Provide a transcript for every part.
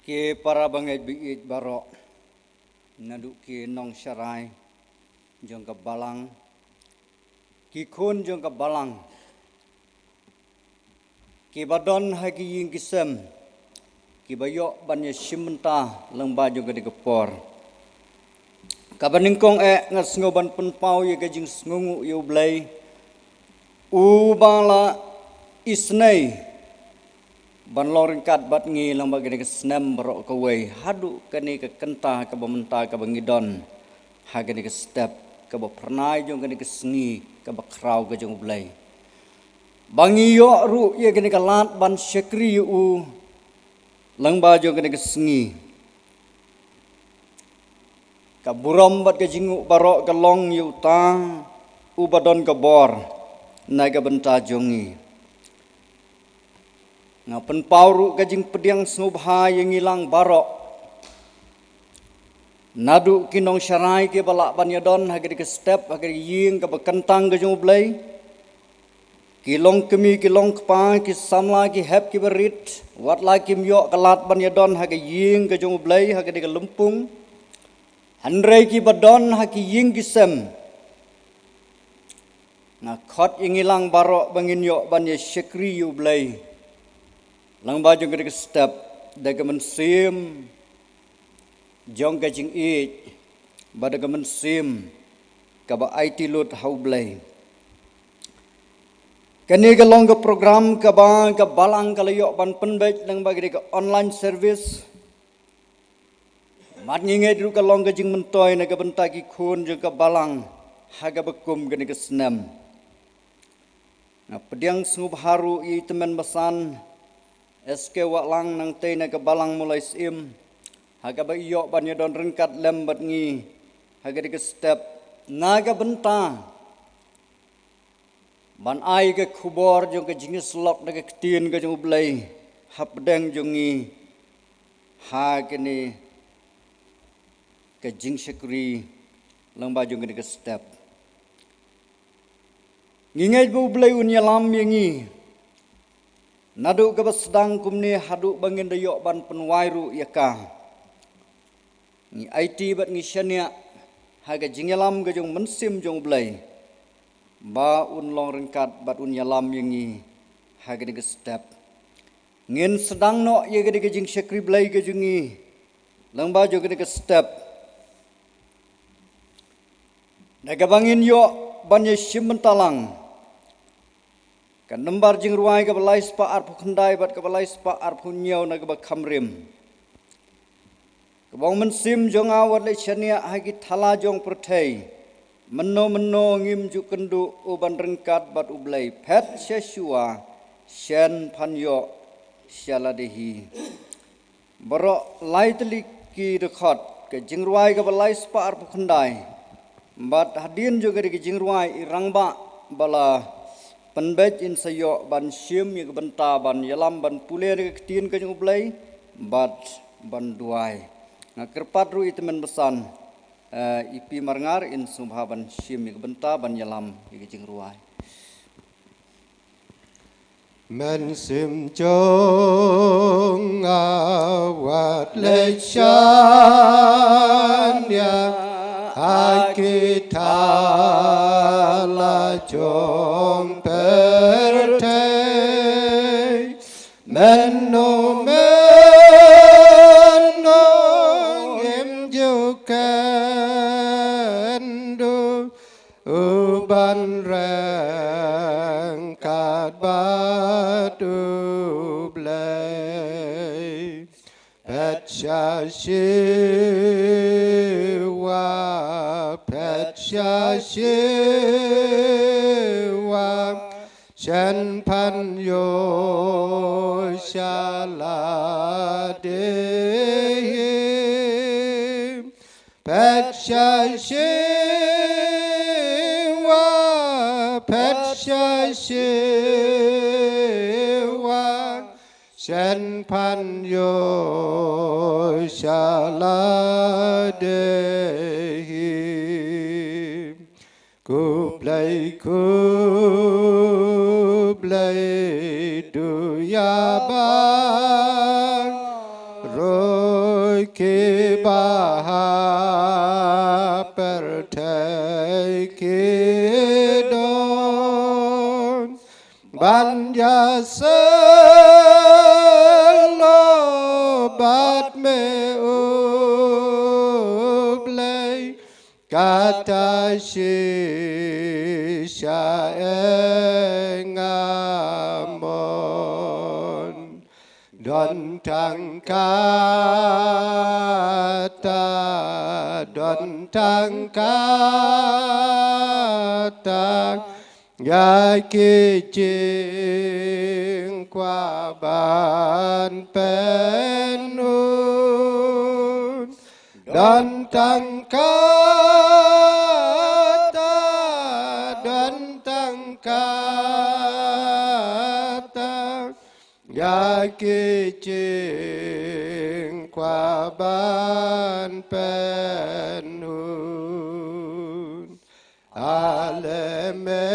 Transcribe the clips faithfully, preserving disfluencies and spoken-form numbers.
Ki para bangeit baieit baroh, naduh ki nongsharai jong ka balang, ki khun jong ka balang, ki ba don ha ki ïing ki sem, ki ba ïoh ban ïa shim bynta lyngba jong kane ka por. Kaba nyngkong eh nga sngew ban pynpaw ïa ka jingsngewnguh ïa U Blei, u ba la isynei ban long ryngkat bad ngi lyngba kane ka snem baroh kawei, haduh kane ka kynta kaba mynta kaba ngi don ha kane ka step kaba phyrnai jong kane ka sngi kaba khraw ka jong U Blei. Ba ngi ïoh ruh ïa kane ka lad ban shakri ïa u lyngba jong kane ka sngi. Ka burom bad ka jingnguh baroh ka long ïa uta u ba don ka bor na ka bynta jong ngi. Nga pynpaw ruh ka jingpdiang sngewbha ïa ngi lang baroh, naduh ki nongsharai ki ba lah ban ïa don ha kane ka step, ha kane ka ïing kaba kyntang ka jong U Blei, ki long kmie ki long kpa, ki samla ki hep ki ba rit, wat la kim ïoh ka lad ban ïa don ha ka ïing ka jong U Blei ha kane ka lympung, hynrei ki ba don ha ki ïing ki sem, nga khot ïa ngi lang baroh ba ngin ïoh ban ïa shakri ïa U Blei lyngba jong kane ka step da ka mynsiem jong ka jingïeit bad da ka mynsiem kaba aiti lut ha U Blei. Kane ka long ka program kaba ka balang ka la ïoh ban pynbeit lyngba kane ka online service. Bad ngi ngeit ruh ka long ka jingmyntoi na ka bynta ki khun jong ka balang ha kaba kum kane ka snem. Nga pdiang sngewbha ruh ïa i tymmen basan S K Wahlang nangtei na ka balang Mawlai Syiem ha kaba ïoh ban ïa don ryngkat lem bad ngi ha kane ka step na ka bynta ban ai ka khubor jong ka jingïasyllok da ka ktien ka jong U Blei hapdeng jong ngi ha kane ka jingshakri lyngba jong kane ka step. Ngi ngeit ba U Blei un ïalam ïa ngi naduh kaba sdang kumne haduh ba ngin da ïoh ban pynwai ruh ïa ka. Ngi aiti bad ngi shaniah ha ka jingïalam ka jong Mynsiem jong U Blei ba un long ryngkat bad un ïalam ïa ngi ha kane ka step. Ngin sdang noh ïa kane ka jingshakri Blei ka jong ngi lyngba jong kane ka step da kaba ngin ïoh ban ïa shim bynta lang ka nombar jingrwai kaba lai spah arphew khyndai bad kaba lai spah arphew hynñiew na kaba kham rim. Kaba ong Mynsiem jong nga wat leit shaniah ha ki thala jong pyrthei, mynno mynno ngim ju kynduh u ban ryngkat bad U Blei. Phet sha shuwa, shen phan ïoh sha lade hi. Baroh lai tylli ki dkhot, ka jingrwai kaba lai spah arphew khyndai bad hadien jong ka dei ka jingrwai i rangbah ba la pynbeit, in sa ïoh ban shim ïa ka bynta ban ïalam ban pule da ka ktien ka jong U Blei bad ban duwai. Nga kyrpad ruh ïa i tymmen basan, eh, i Pi Marngar, in sngewbha ban shim ïa ka bynta ban ïalam ïa ka jingrwai. Mynsiem jong nga wat leit shaniah ha ki thala jong pyrthei, mynno mynno ngim ju kynduh u ban ryngkat bad U Blei. Phet sha shuwa, phet sha shuwa, shen phan ïoh sha lade hi. Phet sha shuwa, phet sha shuwa, shen phan ïoh sha lade hi. Khublei, khublei, duh ïa baroh. kiba ha pyrthei ki don ban ïaseng noh bad me U Blei, kata shisha ïa nga mon. Don tang kata, don tang kata ïa ki jingkwah ban pynhun. Don tang kata, don tang kata ïa ki jingkwah ban pynhun. Ale me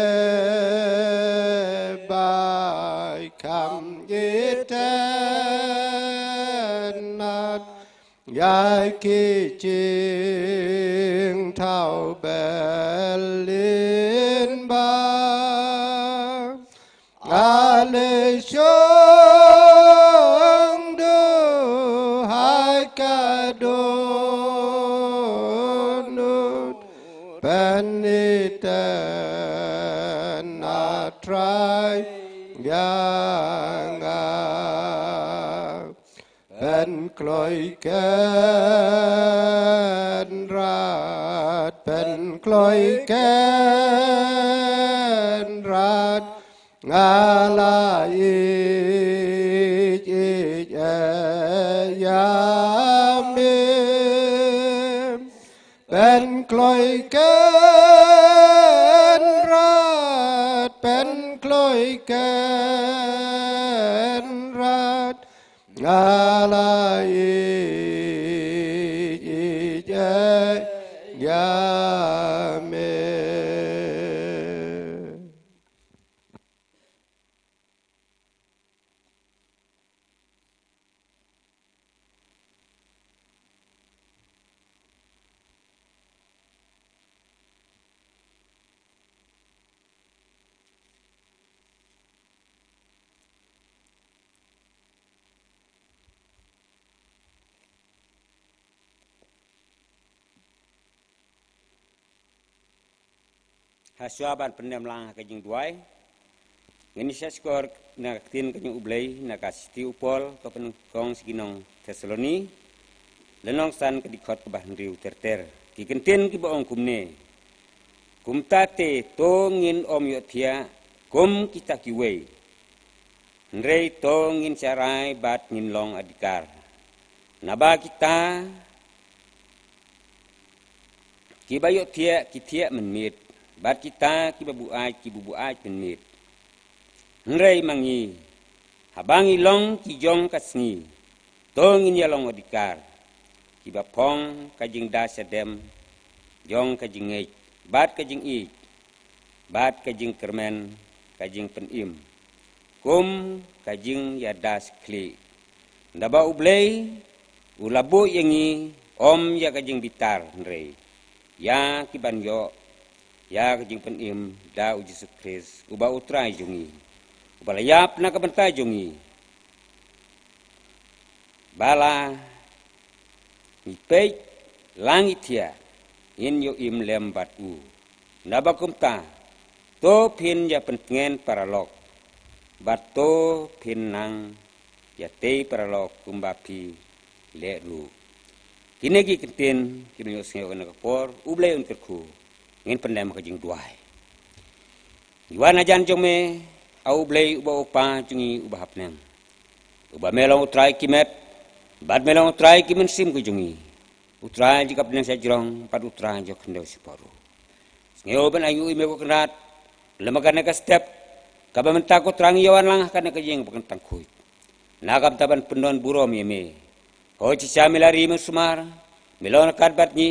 bai kham itynnad ïa ki jingthaw belimbang. Ale shong duh ha ka dohnud, pynitynnad Trai ïa nga. Pynkloi Kynrad, pynkloi Kynrad, nga la ïeit ïeit ïa me. Pynkloi Kynrad, pynkloi Kynrad, nga la ïeit ïeit ïa me. Hashwa ban pyndem lang ha ka jingduwai, ngin ïa shahshkor na ka ktien ka jong U Blei na ka shithi U Paul ka pynïaid sha ki nong Thessaloni, lynnong san, ka dkhot kaba hynriew ter ter. Ki kyntien kiba ong kumne: Kumta te to ngin ym ïohthiah kum kita kiwei, hynrei to ngin shah rai bad ngin long adhikar. Naba kita kiba ïohthiah ki thiah mynmiet, bad kita kiba buaid ki buaid mynmiet. Hynrei ma ngi, haba ngi long ki jong ka sngi, to ngin ïa long adhikar, kiba phong ka jingda shadem jong ka jingngeit bad ka jingïeit bad ka jingkyrmen ka jingpynim, kum ka jingïada shi khlieh. Naba U Blei u la buh ïa ngi ym ïa ka jingbitar, hynrei ïa ki ban ïoh ïa ka jingpynim da U Jisu Khrist, uba U Trai jong ngi, uba la ïap na ka bynta jong ngi, ba la ngi peit, la ngi thiah, ngin ïoh im lem bad u. Naba kumta, to phin ïa pyntngen paralok, bad to phin nang ïa tei paralok kumba phi leh ruh. Kine ki kyntien kiba ngi ïohsngew ha kane ka por, U Blei un kyrkhu. Ngin pyndem ha ka jingduwai. Ngi wan hajan jong me, A U Blei uba U Kpa jong ngi uba ha bneng, uba me long U Trai ki met bad me long U Trai ki mynsiem ki jong ngi, U Trai jong ka bneng sha jrong bad U Trai jong ka khyndew shapoh ruh. Sngew ban ai nguh ïa me ko Kynrad, lem ha kane ka step kaba mynta ko Trai ngi ïa wan lang ha kane ka ïing ba kyntang khuid na ka bynta ban pyndon burom ïa me. Hooid, shisha me la ri me sumar, me long ryngkat bad ngi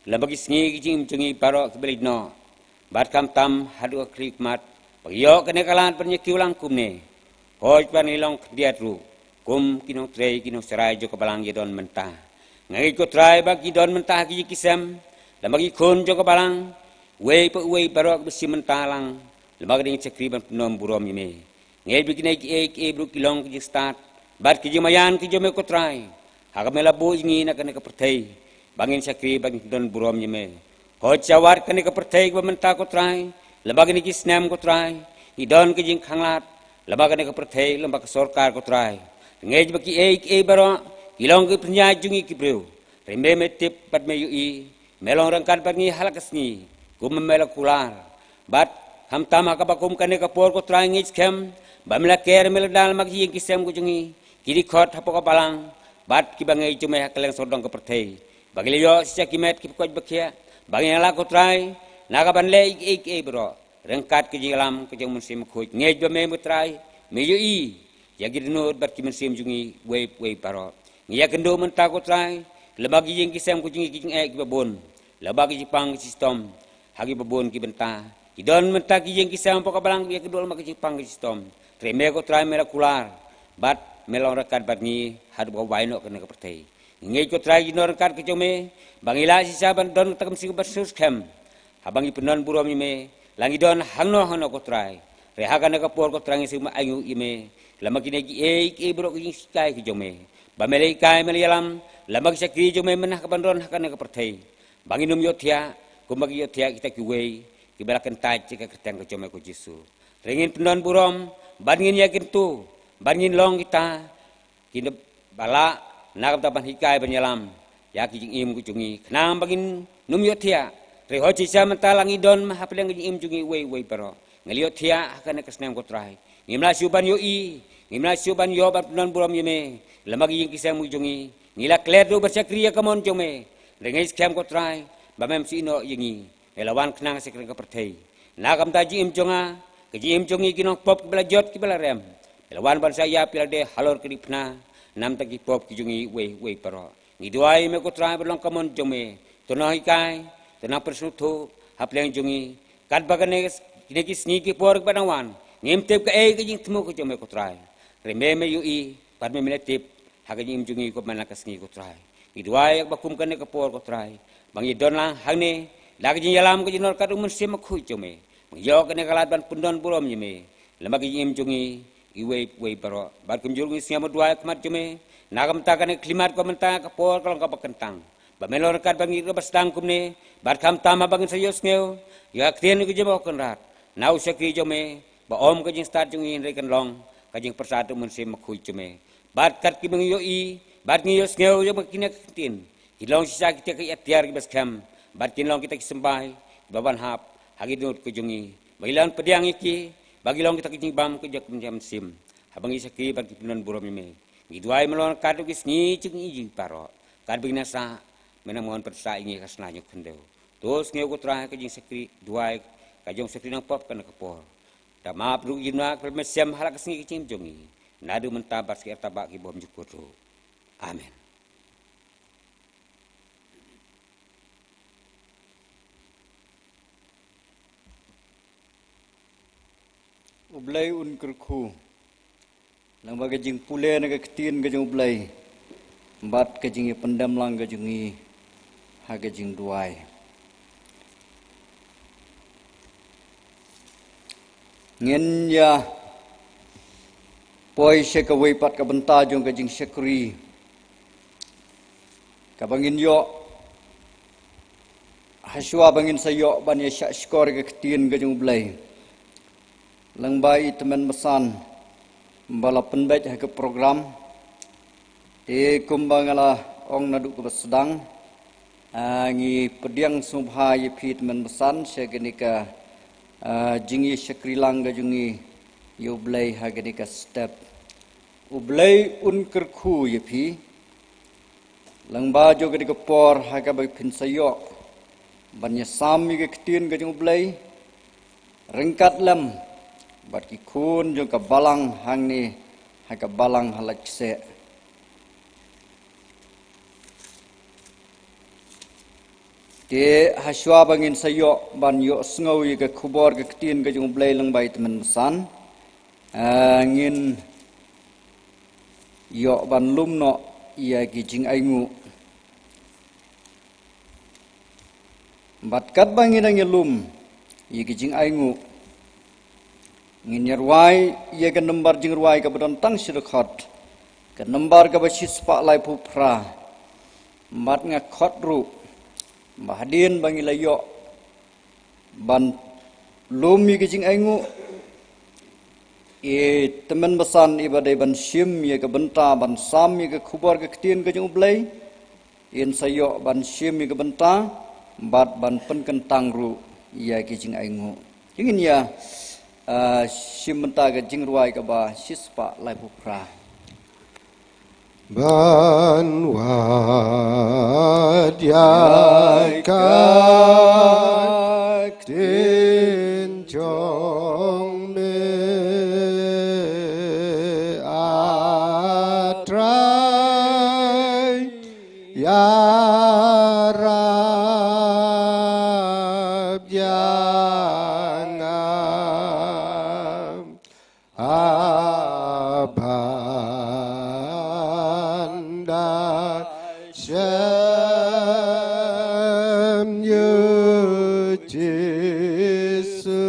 lem ha ki sngi ki jingim jong ngi baroh kiba leit noh, bad khamtam haduh ka khlieh khmat ba ngi ïoh kane ka lad ban ïa kiew lang kumne. Hooid, ba ngi long khyndiat ruh kum ki nongtrei ki nongsharai jong ka balang ïa don mynta. Nga ngeit ko Trai ba ki don mynta ha ki ïing ki sem, lem bad ki khun jong ka balang, uwei pa uwei baroh kiba shim bynta lang lem bad ka jingshakri ban pynlong burom ïa me. Nga ngeit ba kine kiei kiei baroh ki long ka jingstad bad ka jingmaïan ka jong me ko Trai, ha kaba me la buh ïa ngi na kane ka pyrthei ba ngin shakri, ba ngin pynlong burom ïa me. Hooid, shisha wat kane ka pyrthei kaba mynta ko Trai, lem bad kine ki snem ko Trai, ki don ka jingkhanglad lem bad kane ka pyrthei lem bad ka sorkar ko Trai. Nga ngeit ba kiei kiei baroh ki long ki pynïaid jong ngi ki briew. Hynrei me, me tip bad me ïohi, me long ryngkat bad ngi ha la ka sngi kumba me la kular. Bad khamtam ha kaba kum kane ka por ko Trai, nga ngeit skhem ba me la ker, me la dal ma ki ïing ki sem ka jong ngi, ki dkhot hapoh ka balang bad kiba ngeit jong me ha kylleng sawdong ka pyrthei, ba ngi la ïoh shisha ki met kiba koit ba khiah, ba ngin ïalah ko Trai na ka ban leh kiei kiei baroh ryngkat ka jingïalam ka jong u Mynsiem Bakhuid. Nga ngeit ba me ko Trai me ïohi ïa ki dohnud bad ki mynsiem jong ngi uwei uwei baroh. Ngi ïakynduh mynta ko Trai lem bad ki ïing ki sem ka jong ngi, ki jingeh kiba bun lem bad ki jingpang ki jingshitom ha kiba bun ki bynta. Ki don mynta ki ïing ki sem hapoh ka balang, ïakynduh lem bad ki jingpang ki jingshitom. Hynrei me ko Trai me la kular bad me long ryngkat bad ngi haduh ba wai noh kane ka pyrthei. Ngi ngeit ko Trai jingdon ryngkat ka jong me ba ngi lah shisha ban don tang ka mynsiem kaba sngewskhem haba ngi pynlong burom ïa me. La ngi don hangno hangno ko Trai, hynrei ha kane ka por ko Trai ngi sngewbha ainguh ïa me lem bad kine kiei kiei baroh ki jinghikai ka jong me, ba me la hikai, me la ïalam lem bad ki shakri jong me mynta ha kaba don ha kane ka pyrthei, ba ngin ym ïohthiah kumba ki ïohthiah kita kiwei kiba la kyntait ïa ka kyrteng ka jong me ko Jisu. Hynrei ngin pynlong burom bad ngin ïakynduh bad ngin long kita kiba lah na ka bynta ban hikai ban ïalam ïa ki jingim ka jong ngi, khnang ba ngin ym ïohthiah. Hynrei hooid, shisha mynta la ngi don ha pdeng ka jingim jong ngi uwei uwei baroh, ngi la ïohthiah ha kane ka snem ko Trai. Ngim lah shuh ban ïohi, ngim lah shuh ban ïoh ban pynlong burom ïa me lem bad ki ïing ki sem ka jong ngi. Ngi la klet ruh ban shakri ïa ka mon jong me, hynrei nga ngeit skhem ko Trai ba mem shu ïehnoh ïa ngi. Me la wan khnang sha kane ka pyrthei na ka bynta jingim jong nga, ka jingim jong ngi ki nongpop kiba la jot kiba la rem. Me la wan ban shah ïap ïa lade halor ka diengphna na ka bynta ki pop ki jong ngi uwei uwei baroh. Ngi duwai ïa me ko Trai ban long ka mon jong me, to nang hikai, to nang pynsngewthuh ha pdeng jong ngi. Katba kane, kine ki sngi ki por kiba dang wan, ngim tip kaei ka jingthmu ka jong me ko Trai, hynrei me, me ïohi bad me, me la tip ha ka jingim jong ngi kumba man la ka sngi ko Trai. Ngi duwai ïa kaba kum kane ka por ko Trai, ba ngi don lang hangne da ka jingïalam ka jingdon ryngkat u Mynsiem Bakhuid jong me, ba ngi ïoh kane ka lad ban pynlong burom ïa me lem bad ka jingim jong ngi uwei uwei baroh. Bad kumjuh ruh ngi sngewbha duwai ha khmat jong me na ka bynta kane ka khyllipmat, ka bynta ka por ka long kaba kyntang, ba men long ryngkat bad ngi ruh ba sdang kumne, bad khamtam haba ngin sa ïohsngew ïa ka ktien ka jong me ko Kynrad na u shakri jong me, ba ym ka jingstad jong ngi hynrei kan long ka jingpyrsad u Mynsiem Bakhuid jong me. Bad kat kiba ngi ïohi bad ngi ïohsngew ïa kine ki ktien, kin long shisha kita ki atiar kiba skhem, bad kin long kita ki symbai kiba ban hap ha ki dohnud ka jong ngi, ba ngi lah ban pdiang ïa ki, ba ki long kita ki jingbam ka jong ka mynsiem haba ngi shakri bad ngi pynlong burom ïa me. Ngi duwai me long ryngkat ruh ki sngi jong ngi baroh, katba ngin ïasah, me nang mon pynsah ïa ngi ha ka sla jong ka khyndew. To sngew ko Trai ka jingshakri duwai ka jong u shakri nongpop kane ka por. Da map ruh ïa ngi na ka pyrshah ha la ka sngi ka jingim jong ngi, naduh mynta bad sha ki artatien kiba ym jukut ruh. Amen. U Blei un kyrkhu. Lyngba ka jingpule na ka ktien ka jong U Blei bad ka jingïapyndem lang ka jong ngi ha ka jingduwai, ngin ïa poi sha kawei pat ka bynta jong ka jingshakri kaba ngin ïoh hashwa ba ngin sa ïoh ban ïa shahshkor ïa ka ktien ka jong U Blei. Lyngba i tymmen basan ba la pynbeit ha ka program, te kumba nga la ong naduh kaba sdang, ah, ngi pdiang sngewbha ïa phi tymmen basan sha kane ka, ah, jingïashakri lang ka jong ngi ïa U Blei ha kane ka step. U Blei un kyrkhu ïa phi. Lyngba jong kane ka por ha kaba phin sa ïoh ban ïasam ïa ka ktien ka jong U Blei ryngkat lem bad ki khun jong ka balang hangne ha ka balang ha Laitksheh. Te hashwa ba ngin sa ïoh ban ïohsngew ïa ka khubor ka ktien ka jong U Blei lyngba i tymmen basan, ah, ngin ïoh ban lum noh ïa ki jingainguh Bad katba ngi dang ïalum ïa ki jingainguh, ngin ïa rwai ïa ka nombar jingrwai kaba don tang shi dkhot, ka nombar kaba shispah laiphew phra. Bad nga khot ruh ba hadien ba ngi la ïoh ban lum ïa ki jingainguh, i tymmen basan iba dei ban shim ïa ka bynta ban sam ïa ka khubor ka ktien ka jong U Blei, in sa ïoh ban shim ïa ka bynta bad ban pynkyntang ruh ïa ki jingainguh. Ngin ïa, ah, shim bynta ka jingrwai kaba shispah laiphew phra. Ban wad ïa ka ktien jong me, A Trai, ïarap ïa nga. A ban da shem ïa U Jisu,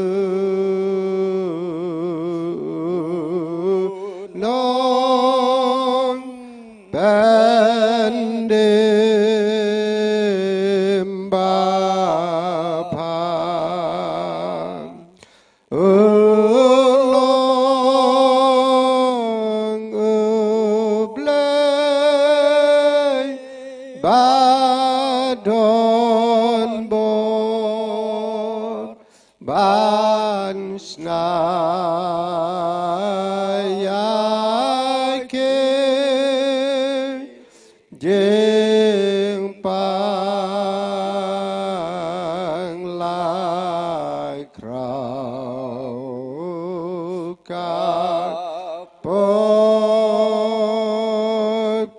nongpynim babha. U long U Blei ba don bor ban shna ïa ki jingpang la khraw ka pop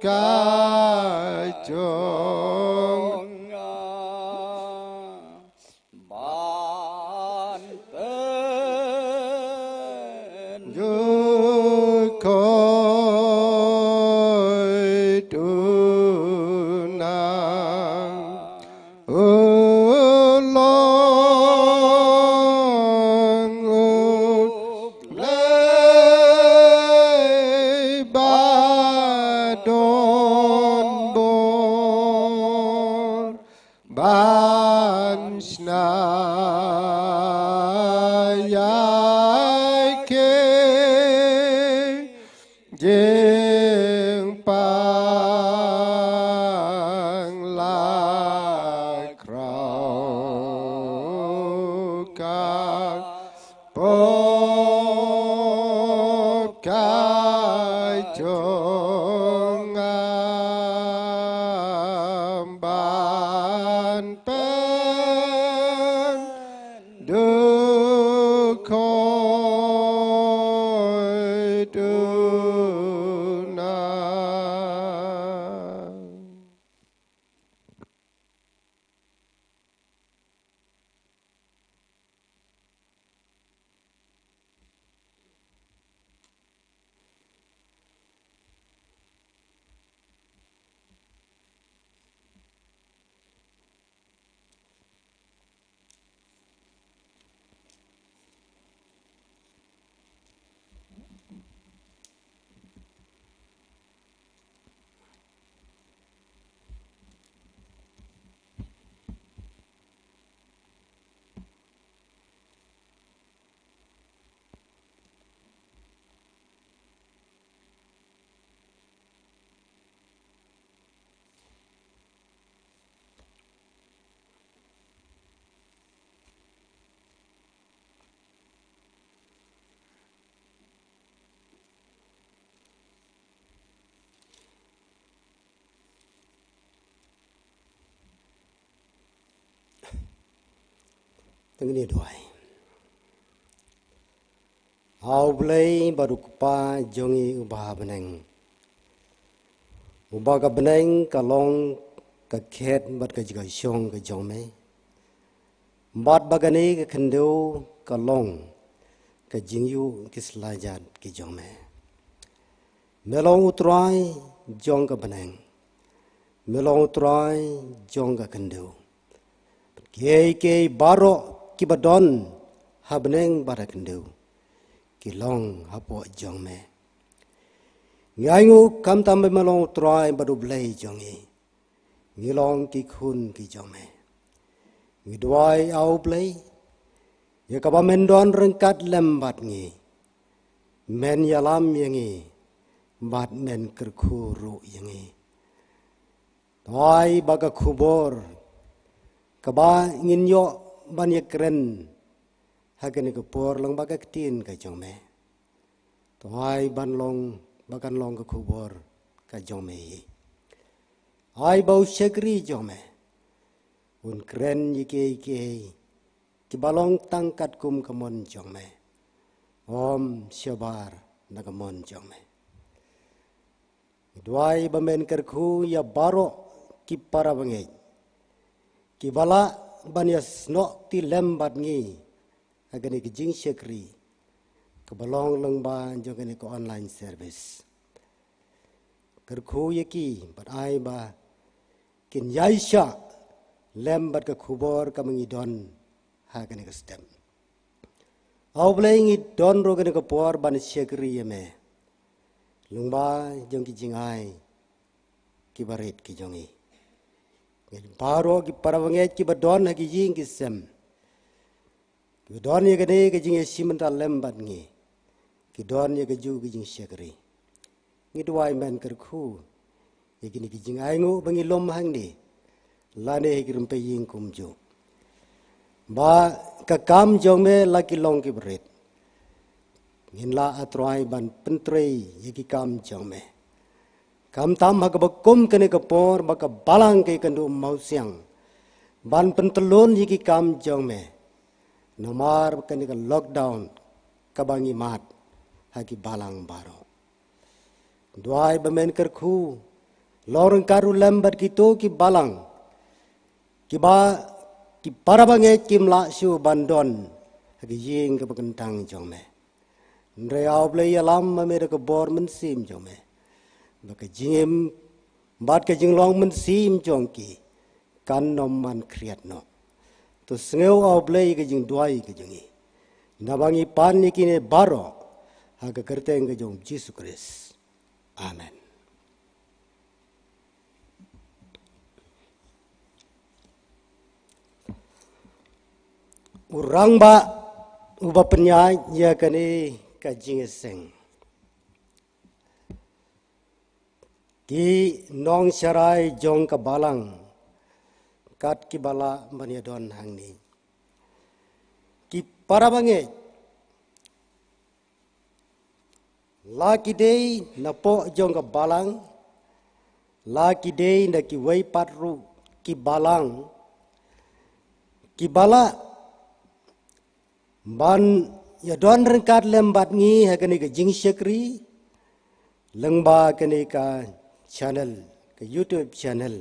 ka jong nga. Ban pynjukoi tu nang, U long U Blei ba don bor ban shna ïa ki jingpang la khraw ka pop ka jong nga. Ban pynjukoi tu nang. Tang ni duwai. A U Blei bad U Kpa jong ngi uba ha bneng, uba ka bneng ka long ka khet bad ka jaka shong ka jong me, bad ba kane ka khyndew ka long ka jingïuh ki slajat ki jong me. Me long U Trai jong ka bneng, me long U Trai jong ka khyndew. Bad Kiei kiei baroh kiba don ha bneng bad ha khyndew ki long hapoh jong me. Ngi ainguh khamtam ba me long U Trai bad U Blei jong ngi. Ngi long ki khun ki jong me. Ngi duwai, A U Blei, ïa kaba men don ryngkat lem bad ngi. Men ïalam ïa ngi bad men kyrkhu ruh ïa ngi. Duwai ba ka khubor kaba ngin ïoh ban ïakren ha kane ka por long ba ka ktien ka jong me. Duwai ban long ba kan long ka khubor ka jong me hi. Ai ba u shakri jong me un kren ïa kiei kiei kiba long tang katkum ka mon jong me. Ym shabar na ka mon jong me. Duwai ba men kyrkhu ïa baroh ki para bangeit kiba lah ban ïasnoh kti lem bad ngi ha kane ka jingshakri kaba long lyngba jong kane ka online service. Kyrkhu ïa ki bad ai ba kin ïaishah lem bad ka khubor kaba ngi don ha kane ka step. A U Blei, ngi don ruh kane ka por ban shakri ïa me lyngba jong ki jingai kiba rit ki jong ngi. Ngi baroh ki para bangeit kiba don ha ki ïing ki sem, ki don ïa kane ka jingïashim bynta lem bad ngi, ki don ïa kajuh ka jingshakri. Ngi duwai men kyrkhu ïa kine ki jingainguh ba ngi lum hangne lane ha ki rympei ïing kumjuh, ba ka kam jong me la ki long kiba rit. Ngin lah, A Trai, ban pyntrei ïa ki kam jong me. Khamtam ha kaba kum kane ka por ba ka balang ka ïakynduh mawsiang ban pyntyllun ïa ki kam jong me namar kane ka lockdown kaba ngi mad ha ki balang baroh. Duwai ba men kyrkhu long ryngkat ruh lem bad kito ki balang kiba ki para bangeit kim lah shuh ban don ha ki ïing kaba kyntang jong me. Hynrei, A U Blei, ïalam ma me da ka bor mynsiem jong me ba ka jingim bad ka jinglong mynsiem jong ki kan ym man khriat noh. To sngew, A U Blei, ka jingduwai ka jong ngi, naba ngi pan ïa kine baroh ha ka kyrteng ka jong U Jisu Khrist. Amen. U rangbah uba pynïaid ïa kane ka jingïaseng. Ki nongsharai jong ka balang kat kiba lah ban ïadon hangne. Ki para bangeit, la ki dei na poh jong ka balang, la ki dei na kiwei pat ruh ki balang, kiba lah ban ïadon ryngkat lem bad ngi ha kane ka jingshakri lyngba kane ka channel, ka YouTube channel.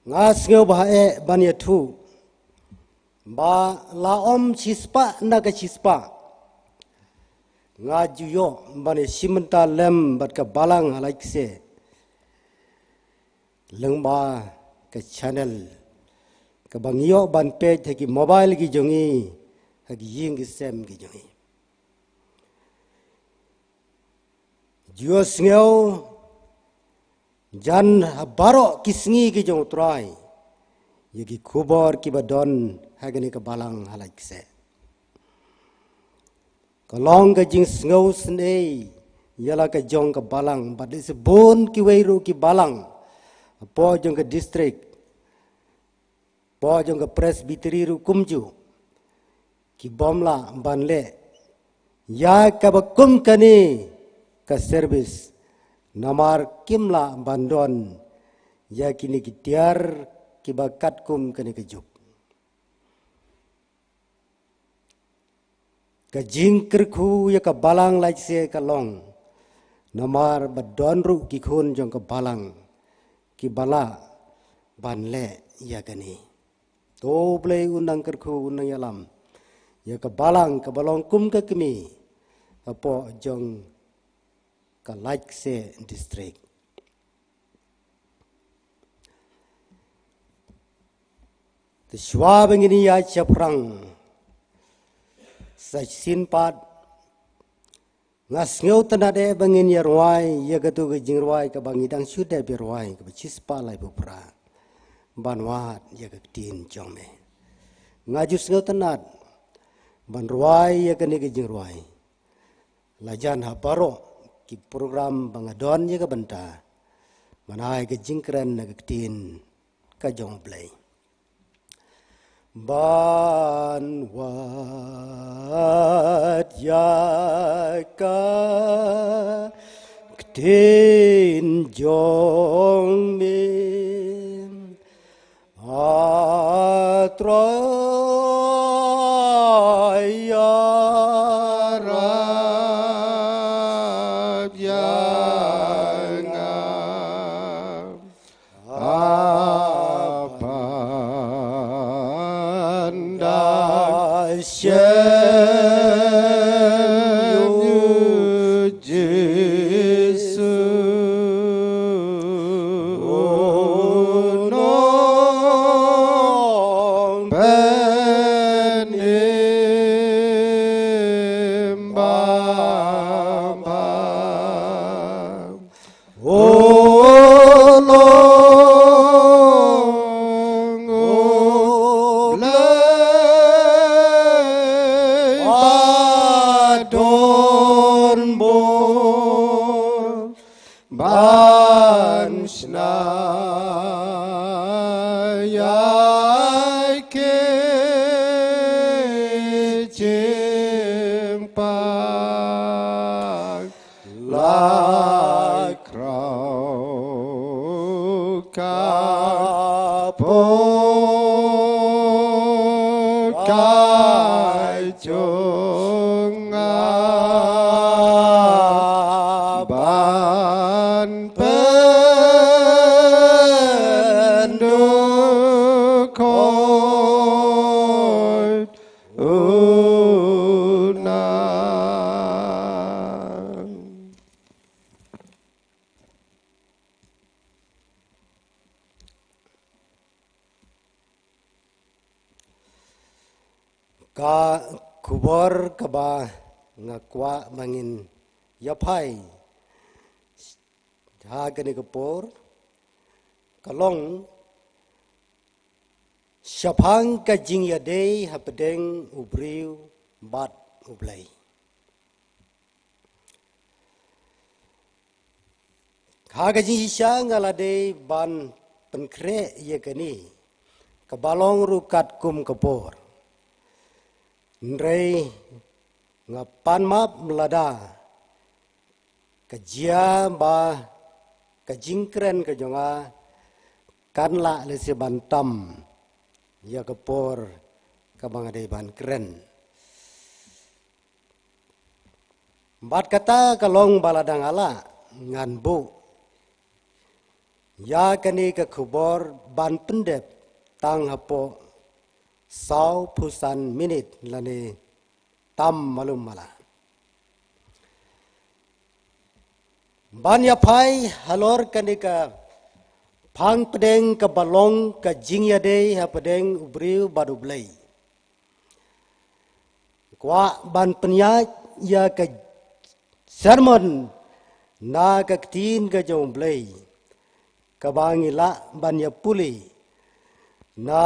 Nga sngew ba heh ban ïathuh ba la ym shispah na ka shispah nga ju ïoh ban ïashim bynta lem bad ka balang ha Laitkhse lyngba ka channel kaba ngi ïoh ban peit ha ki mobile ki jong ngi, ha ki ïing ki sem ki jong ngi. Ju ïohsngew jan ha baroh ki sngi ki jong U Trai ïa ki khubor kiba don ha kane ka balang ha Laitkhse. Ka long ka jingsngew sngewsynei ïa la ka jong ka balang bad lehse bun kiwei ruh ki balang hapoh jong ka district, hapoh jong ka Presbytery ruh kumjuh, ki bym lah ban leh ïa kaba kum kane ka service namar kim lah ban don ïa kine ki tiar kiba katkum kane ka juk. Ka jingkyrkhu ïa ka balang Laitkhse ka long namar ba don ruh ki khun jong ka balang kiba lah ban leh ïa kane. To Blei un nang kyrkhu, un nang ïalam ïa ka balang kaba long kum ka kmie hapoh jong ka Laitkhse District. Te shuwa ba ngin ïa shaphrang sa shisien pat, nga sngewtynnad eh ba ngin ïa rwai ïa katu ka jingrwai kaba ngi dang shu dep ïa rwai, kaba shispah laiphew phra. Ban wad ïa ka ktien jong me. Nga ju sngewtynnad ban rwai ïa kane ka jingrwai. La jan ha baroh ki program ba nga don ïa ka bynta ban ai ka jingkren na ka ktien ka jong U Blei. Ban wad ïa ka ktien jong me, A Trai, ïarap ïa nga. A Panda shen yu Jisu. Nong penim bam bam. O long O Blei ba don bor ban shna ïa ki jingpang. La khraw ka por ka jong nga ban pyndukot u nang. Ka khubor kaba nga kwah ba ngin ïa phai ha kane ka por ka long shaphang ka jingïadei hapdeng u briew bad U Blei. Ha ka jingshisha nga la dei ban pynkhreh ïa kane kaba long ruh katkum ka por. Hynrei nga pan map lada ka jia ba ka jingkren ka jong nga kan lah lehse ban tam ïa ka por kaba nga dei ban kren. Bad kata ka long ba lada nga lah ngan buh ïa kane ka khubor ban pyndep tang hapoh sawphew san minit lane tam malu mala. Ban ïa phai halor kane ka phang pdeng kaba long ka jingïadei hapdeng u briew bad U Blei. Kwah ban pynïaid ïa ka sermon na ka ktien ka jong U Blei kaba ngi lah ban ïa pule na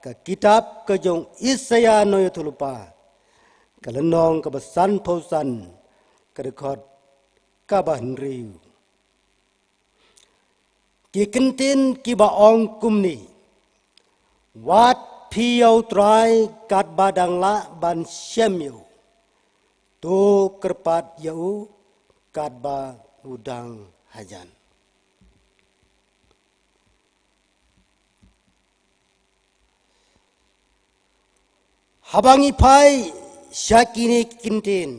ka kitab ka jong Isaïah nongïathuhlypa, ka lynnong kaba sanphew san, ka dkhot kaba hynriew. Ki kyntien kiba ong kumne: Wad phi ïa U Trai katba dang lah ban shem ïa u. To kyrpad ïa u katba u dang hajan. Haba ngi phai sha kine ki kyntien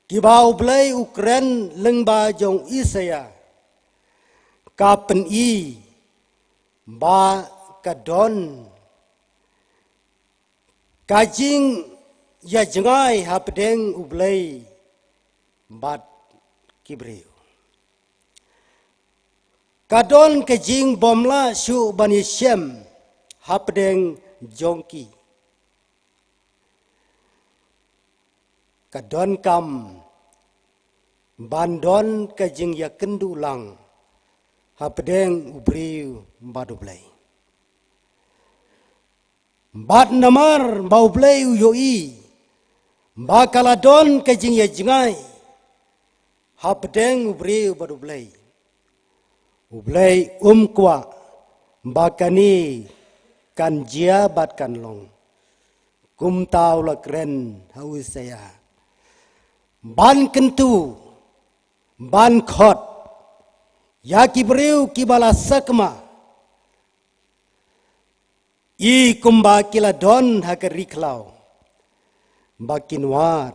kiba U Blei u kren lyngba jong Isaïah, ka pyni ba ka don ka jingïajngai hapdeng U Blei bad ki briew. Ka don ka jingbymlah shuh ban ïashem hapdeng jong ki. Ka donkam ban don ka jingïakynduh lang hapdeng u briew bad U Blei. Bad namar ba U Blei u ïohi ba ka la don ka jingïajngai hapdeng u briew bad U Blei, U Blei um kwah ba kane kan jia bad kan long. Kumta u la kren ha u Isaïah ban kyntu, ban khot ïa ki briew kiba la sakma, i kumba ki la don ha ka ri khlaw, ba kin wad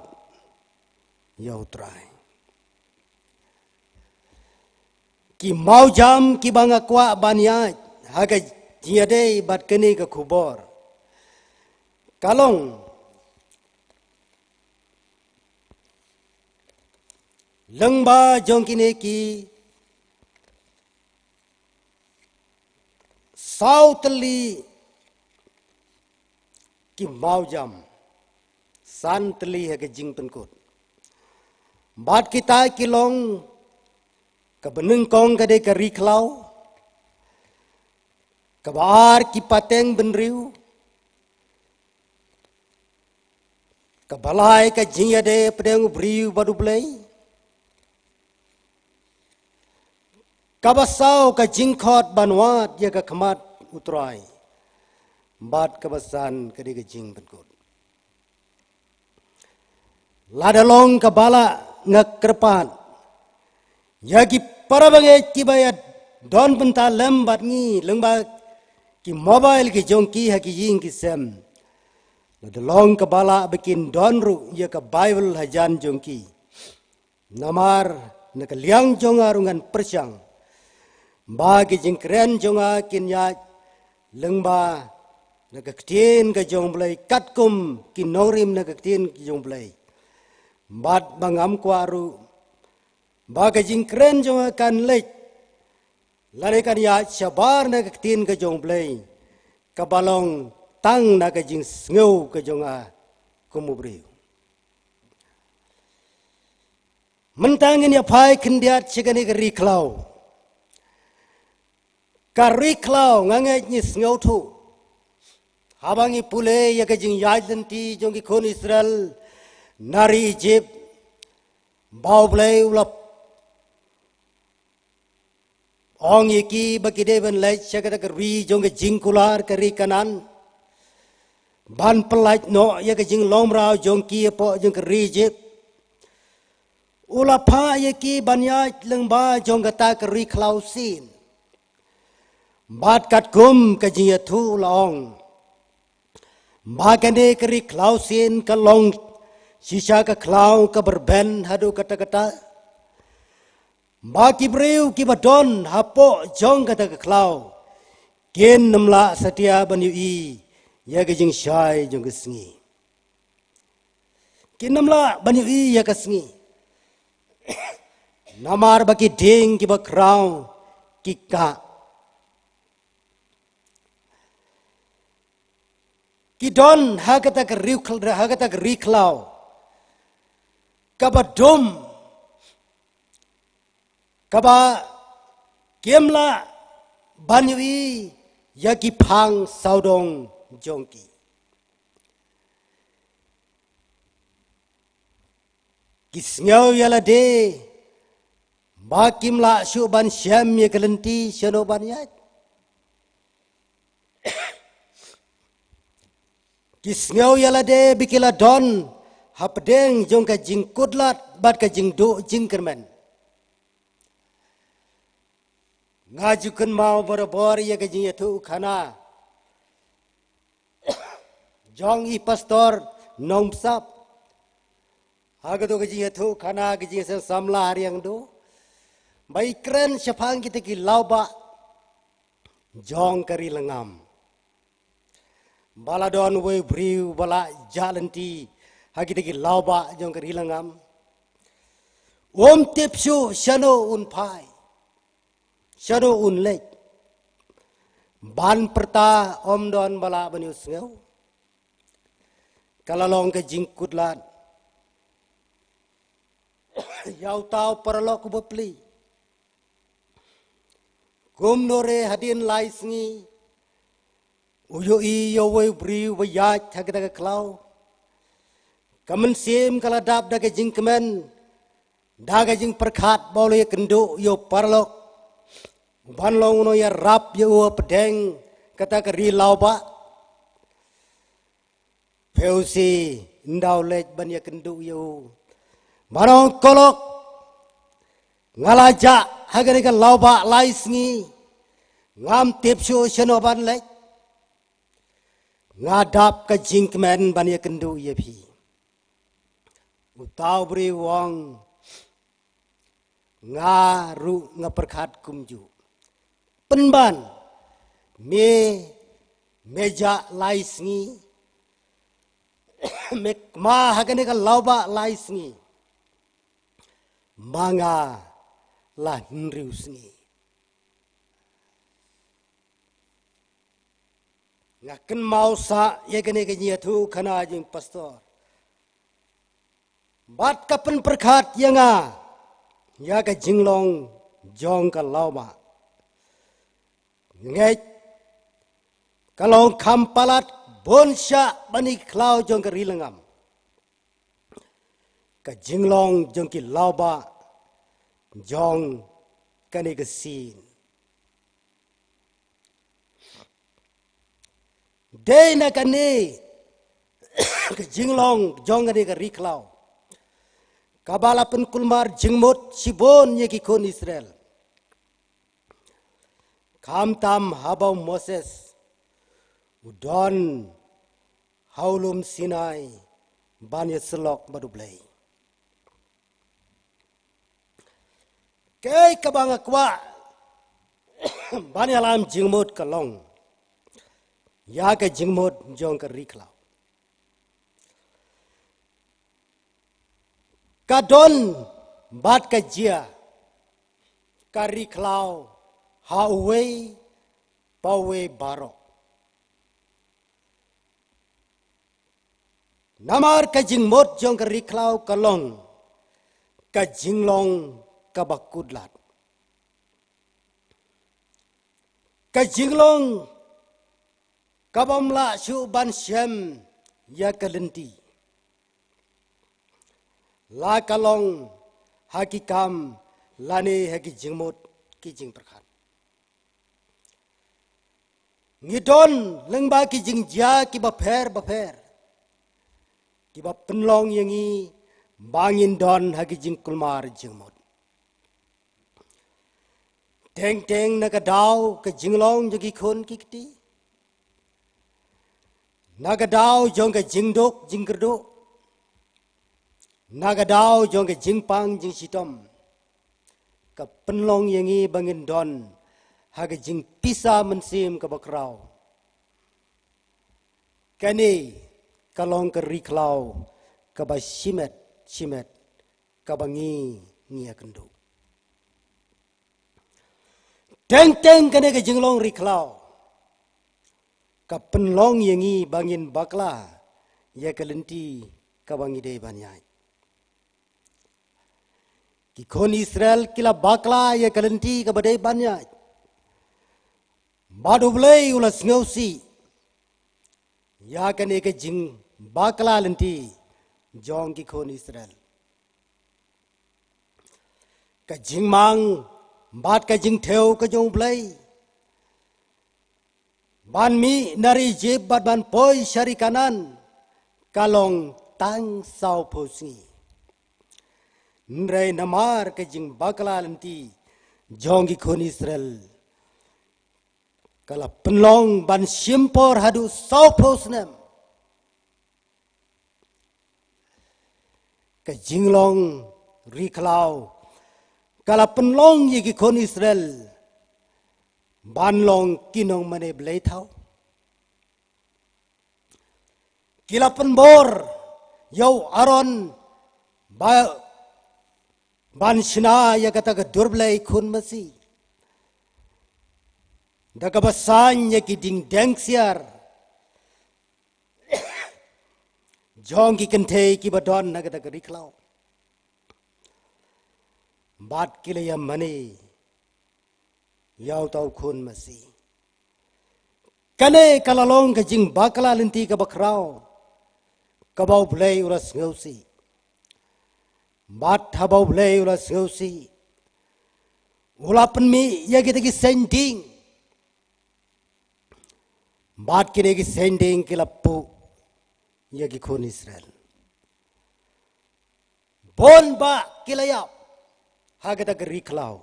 ïa U Trai. Ki mawjam kiba nga kwah ban ïaid ha ka jingïadei bad kane ka khubor ka long lyngba jong kine ki saw tylli ki mawjam, san tylli ha ka jingpynkut. Bad kita ki long, kaba nyngkong ka dei ka ri khlaw, kaba ar ki pateng bynriew, kaba lai ka jingïadei hapdeng u briew bad U Blei, kaba saw ka jingkhot ban wad ïa ka khmat U Trai, bad kaba san ka dei ka jingpynkut. Lada long kaba lah, nga kyrpad ïa ki para bangeit kiba ïa don bynta lem bad ngi lyngba ki mobile ki jong ki ha ki ïing ki sem. Lada long kaba lah, ba kin don ruh ïa ka Baibl hajan jong ki. Namar na ka liang jong nga ruh ngan pyrshang ba ki jingkren jong nga kin ïaid lyngba na ka ktien ka jong U Blei, katkum ki nongrim na ka ktien ka jong U Blei. Bad ba ngam kwah ruh ba ka jingkren jong nga kan leit lane kan ïaid shabar na ka ktien ka jong U Blei, kaba long tang na ka jingsngew ka jong nga kum u briew. Mynta ngin ïa phai khyndiat sha kane ka ri khlaw. Ka ri khlaw, nga ngeit ngi sngewthuh haba ngi pule ïa ka jingïaid lynti jong ki khun Israel na ri Ijipt, ba U Blei u la ong ïa ki ba ki dei ban leit sha kata ka ri jong ka jingkular, ka ri Kanaan, ban pyllait noh ïa ka jinglong mraw jong ki hapoh jong ka ri Ijipt. U la phah ïa ki ban ïaid lyngba jong kata ka ri khlaw sien. Bad katkum ka jingïathuh u la ong ba kane ka ri khlaw sien ka long shisha ka khlaw kaba rben haduh katta katta. Ba ki briew kiba don hapoh jong kata ka khlaw kin ym lah satia ban ïohi ïa ka jingshai jong ka sngi. Kin ym lah ban ïohi ïa ka sngi. Namar ba ki dieng kiba khraw ki kah. Ki don ha kata ka ri khl-, ha kata ka ri khlaw kaba dum, kaba kim lah ban ïohi ïa ki phang sawdong jong ki. Ki sngew ïa lade ba kim lah shuh ban shem ïa ka lynti shano ban ïaid. Ki sngew ïa lade ba ki la don hapdeng jong ka jingkudlat bad ka jingduh jingkyrmen. Nga ju kynmaw barabor ïa ka jingïathuhkhana jong i pastor Nongbsap. Ha kato ka jingïathuhkhana, ka jingïaseng samla ha Riangdo, ba i kren shaphang kita ki lawbah jong ka ri Lyngngam. Ba la don uwei u briew ba la jah lynti ha kita ki lawbah jong ka ri Lyngngam. Um tip shuh shano un phai. Shano un leit? Ban pyrta ym don ba lah ban ïohsngew. Ka la long ka jingkut lad ïa uta u paralok u bapli. Kumno re hadien lai sngi u ïohi ïa uwei u briew ba ïaid ha kata ka khlaw. Ka mynsiem ka la dap da ka jingkmen, da ka jingpyrkhat ba u la ïakynduh ïa u paralok u ban long u nongïarap ïa u hapdeng kata ka ri lawbah. Phi ïohi, ynda u leit ban ïakynduh ïa u, ban ong, ko lok, nga la jah ha kane ka lawbah lai sngi, ngam tip shuh shano ban leit. Nga dap ka jingkmen ban ïakynduh ïa phi. Uta u briew u ong, nga ruh nga pyrkhat kumjuh. Pynban, me, me jah lai sngi, me kma ha kane ka lawbah lai sngi, ma nga la hynriew sngi. Nga kynmaw sah ïa kane ka jingïathuhkhana jong pastor. Bad ka pynpyrkhat ïa nga ïa ka jinglong jong ka lawbah. Ngeit ka long kham palat bun shah ban ïa ki khlaw jong ka ri langam. Ka jinglong jong ki lawbah jong kane ka sien. Dei na kane ka jinglong jong kane ka ri khlaw kaba la pynkulmar jingmut shibun ïa ki khun Israel. Khamtam haba u Moses u don ha u lum Sinai ban ïasyllok bad U Blei. Kaei kaba nga kwah ban ïalam jingmut ka long ïa ka jingmut jong ka ri khlaw. Ka don bad ka jia ka ri khlaw ha uwei pa uwei baroh. Namar ka jingmut jong ka ri khlaw ka long ka jinglong kaba kut lad. Ka jinglong kaba ym lah shuh ban shem ïa ka lynti, la ka long ha ki kam lane ha ki jingmut ki jingpyrkhat. Ngi don lyngba ki jingjia kiba pher bapher kiba pynlong ïa ngi ba ngin don ha ki jingkulmar jingmut. Teng teng na ka daw ka jinglong jong ki khun ki kti, na ka daw jong ka jingduk jingkyrduh, na ka daw jong ka jingpang jingshitom, ka pynlong ïa ngi ba ngin don ha ka jingpisa mynsiem kaba khraw. Kane ka long ka ri khlaw kaba shimet shimet kaba ngi ngi ïakynduh. Teng teng kane ka jinglong ri khlaw ka pynlong ïa ngi ba ngin bakla ïa ka lynti kaba ngi dei ban ïaid. Ki khun Israel ki la bakla ïa ka lynti kaba dei ban ïaid. Bad U Blei u la sngewsih ïa kane ka jingbakla lynti jong ki khun Israel. Ka jingmang bad ka jingthew ka jong U Blei ban mih na ri Ijip bad ban poi sha ri Kanaan ka long tang sawphew sngi. Hynrei namar ka jingbakla lynti jong ki khun Israel, ka la pynlong ban shim por haduh sawphew snem. Ka jinglong ri khlaw ka la pynlong ïa ki khun Israel ban long ki nongmane blei thaw. Ki la pynbor ïa u Aaron ba ban shna ïa kata ka dur blei khun masi. da kaba saiñ ïa ki diengdeng ksiar jong ki kynthei kiba don ha kata ka ri khlaw. Bad ki la ïamane ïa uta u khun masi. Kane ka la long ka jingbakla lynti kaba khraw kaba U Blei u la sngewsih. Bad haba U Blei u la sngewsih, u la pynmih ïa kita ki saiñ dieng. Bad kine ki saiñ dieng ki la puh ïa ki khun Israel. Bun bah ki la ïap ha kata ka ri khlaw.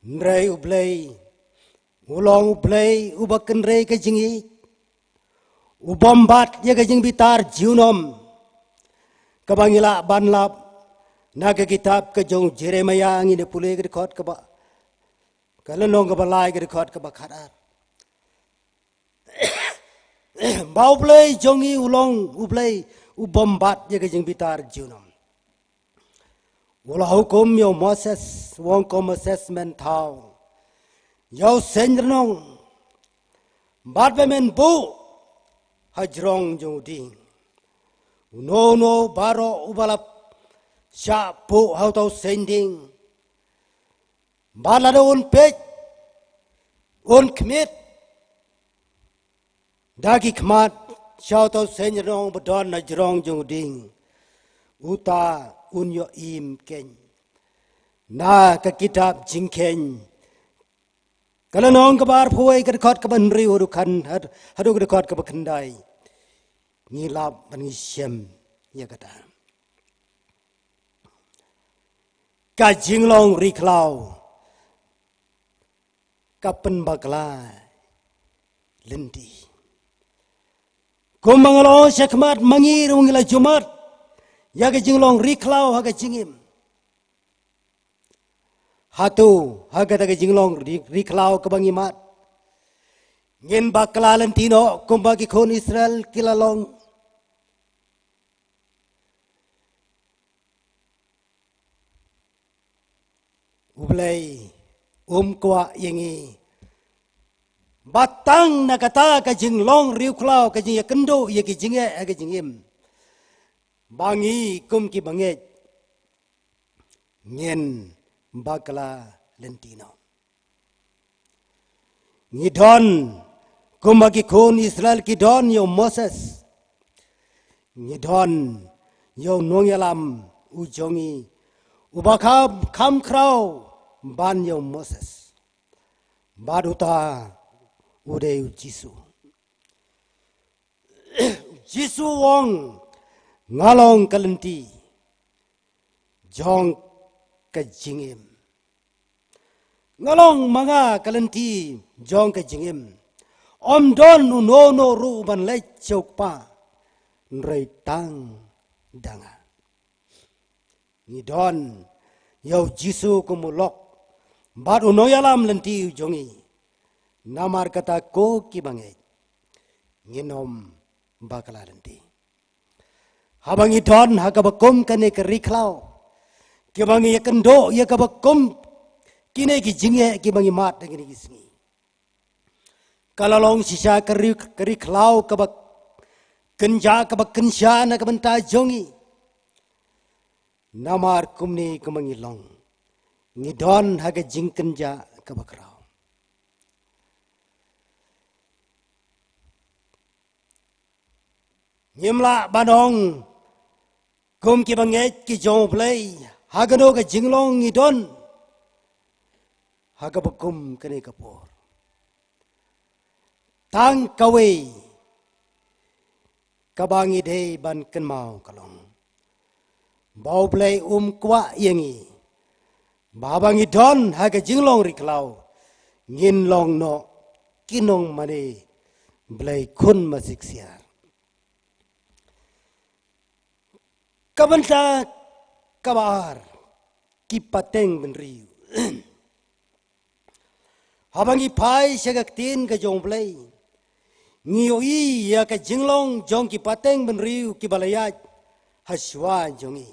Hynrei U Blei u long U Blei uba kynrei ka jingïeit, u bym bat ïa ka jingbitar junom. Kaba ngi lah ban lap na ka kitab ka jong Jeremiah, ngin ïa pule ka dkhot kaba, ka lynnong kaba lai, ka dkhot kaba khatar. Ba U Blei jong ngi u long U Blei u bym bat ïa ka jingbitar junom. U la hukum ïa u Moses, u ong ko Moses, men thaw ïa u saiñ rnong bad ba men buh hajrong jong u dieng. Uno uno baroh uba la shah buh ha uta u saiñ dieng, bad lada un peit, un khmih da ki khmat sha uta u saiñ rnong ba don hajrong jong u dieng, uta un ïoh im kheiñ. Na ka kitab Jingkheiñ, ka lynnong kaba arphew wei, ka dkhot kaba hynriew haduh khan, had-, haduh ka dkhot kaba khyndai, ngi lap bad ngi shem ïa kata. Ka jinglong ri khlaw ka pynbakla lynti. Kumba nga la ong shakhmat, ma ngi ruh ngi la jummat ïa ka jinglong ri khlaw ha ka jingim. Hato ha kata ka jinglong ri, ri khlaw kaba ngi mad, ngin bakla lynti noh kumba ki khun Israel ki la long? U Blei um kwah ïa ngi ba tang na kata ka jinglong ri khlaw, ka jingïakynduh ïa ki jingeh ha ka jingim, ba ngi kum ki bangeit ngin bakla lynti noh. Ngi don kumba ki khun Israel ki don ïa u Moses. Ngi don ïa u nongïalam u jong ngi uba kham, kham khraw ban ïa u Moses. Bad uta u dei u Jisu. U Jisu u ong, nga long ka lynti jong ka jingim. Nga long ma nga ka lynti jong ka jingim. Ym don uno uno ruh ban leit sha u Kpa, hynrei tang da nga. Ngi don ïa u Jisu kum u lok bad u nongïalam lynti u jong ngi. Namar kata ko ki bangeit, ngin ym bakla lynti. Haba ngi don ha kaba kum kane ka ri khlaw, kiba ngi ïakynduh ïa kaba kum kine ki jingeh kiba ngi mad ha kine ki sngi, ka la long shisha ka ri, ka ri khlaw kaba kynjah, kaba kynsha na ka bynta jong ngi. Namar kumne kumba ngi long, ngi don ha ka jingkynjah kaba khraw. Ngim lah ban ong kum ki bangeit ki jong U Blei, ha kano ka jinglong ngi don ha kaba kum kane ka por. Tang kawei kaba ngi dei ban kynmaw ka long ba U Blei um kwah ïa ngi ba haba ngi don ha ka jinglong ri khlaw, ngin long noh ki nongmane Blei khun masi ksiar. Ka bynta kaba ar, ki pateng bynriew. Haba ngi phai sha ka ktien ka jong U Blei, ngi ïohi ïa ka jinglong jong ki pateng bynriew kiba la ïaid ha shuwa jong ngi.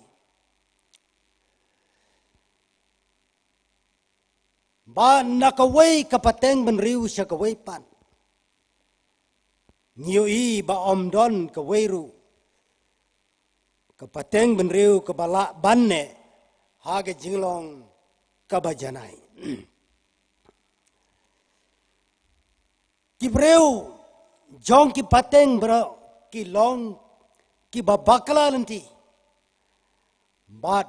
Ba na kawei ka pateng bynriew sha kawei pat, ngi ïohi ba ym don kawei ruh ka pateng bynriew kaba lah ban neh ha ka jinglong kaba janai. Ki briew jong ki pateng baroh ki long kiba bakla lynti bad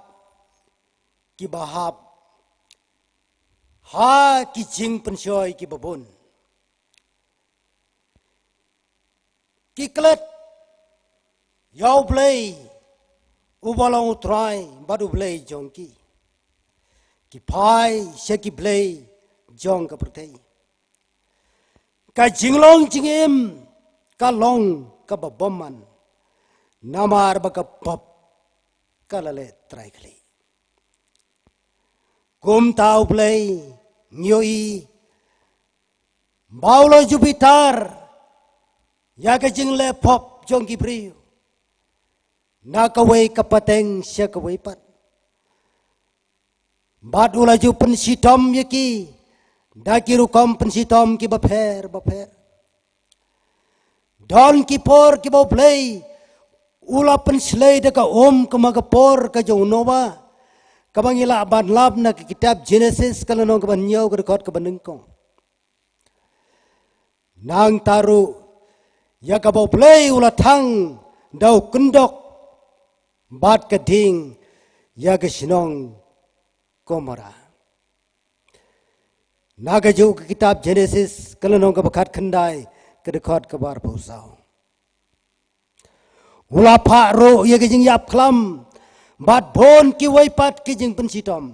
kiba hap ha ki jingpynshoi kiba bun. Ki klet ïa U Blei uba long U Trai bad U Blei jong ki. Ki phai sha ki blei jong ka pyrthei. Ka jinglong jingim ka long kaba bymman, namar ba ka pop ka la leh trai khlieh. Kumta U Blei ngi ïohi ba u la ju bitar ïa ka jingleh pop jong ki briew na kawei ka pateng sha kawei pat. Bad u la ju pynshitom ïa ki da ki rukom pynshitom kiba pher bapher. Don ki por kiba U Blei u la pynshlei da ka um, kum ha ka por ka jong u Noah, kaba ngi lah ban lap na ka kitab Jenesis ka lynnong kaba hynñiew, ka dkhot kaba nyngkong. Nangta ruh ïa kaba U Blei u la thang da u kyndok bad ka ding ïa ka shnong Gomorrah. Na kajuh ka kitab Jenesis ka lynnong kaba khatkhyndai, ka dkhot kaba arphew saw. U la phah ruh ïa ka jingïap khlam bad bun kiwei pat ki jingpynshitom,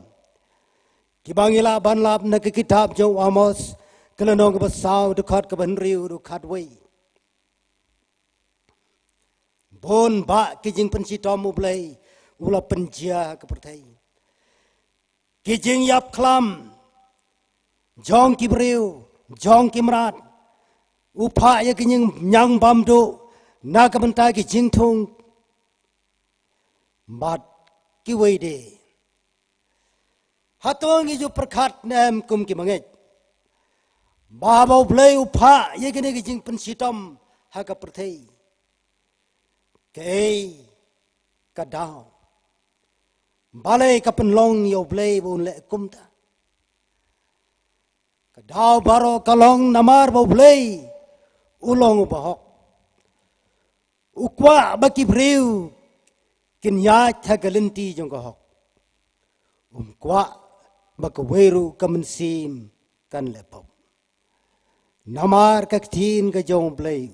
kiba ngi lah ban lap na ka kitab jong u Amos ka lynnong kaba saw, dkhot kaba hynriew, dkhot khatwei. Bun bah ki jingpynshitom U Blei u la pynjia ha ka pyrthei. Ki jingïap khlam jong ki briew, jong ki mrad. U phah ïa ki jingñiang bam duh na ka bynta ki jingthung bad kiwei de. Hato ngi ju pyrkhat ne em kum ki bangeit ba haba U Blei u phah ïa kine ki jingpynshitom ha ka pyrthei, kaei ka daw? Balei ka pynlong ïa U Blei ba un leh kumta? Ka daw baroh ka long namar ba U Blei u long uba hok. U kwah ba ki briew kin ïaid ha ka lynti jong ka hok. Um kwah ba kawei ruh ka mynsiem kan leh pop. Namar ka ktien ka jong U Blei,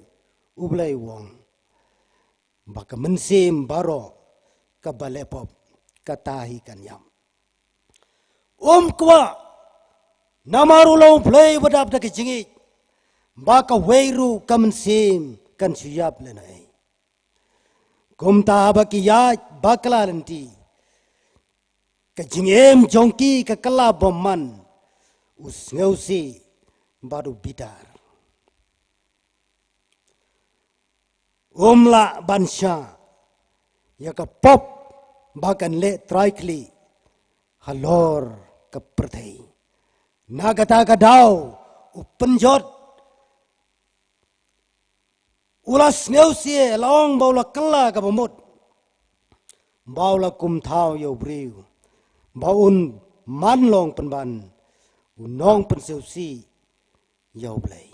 U Blei u ong ba ka mynsiem baroh kaba leh pop, kata hi kan ïap. Um kwah, namar u long U Blei uba dap da ka jingïeit, ba kawei ruh ka mynsiem kan shu ïap lehnohei. Kumta haba ki ïaid bakla lynti, ka jingim jong ki ka kylla bymman, u sngewsih bad u bitar. Um lah ban shah ïa ka pop ba kan leh trai khlieh halor ka pyrthei. Na kata ka daw u pynjot u la sngewsih, la ong ba u la kylla kaba mut, ba u la kumthaw ïa u briew ba un man long pynban u nongpynsngewsih ïa U Blei.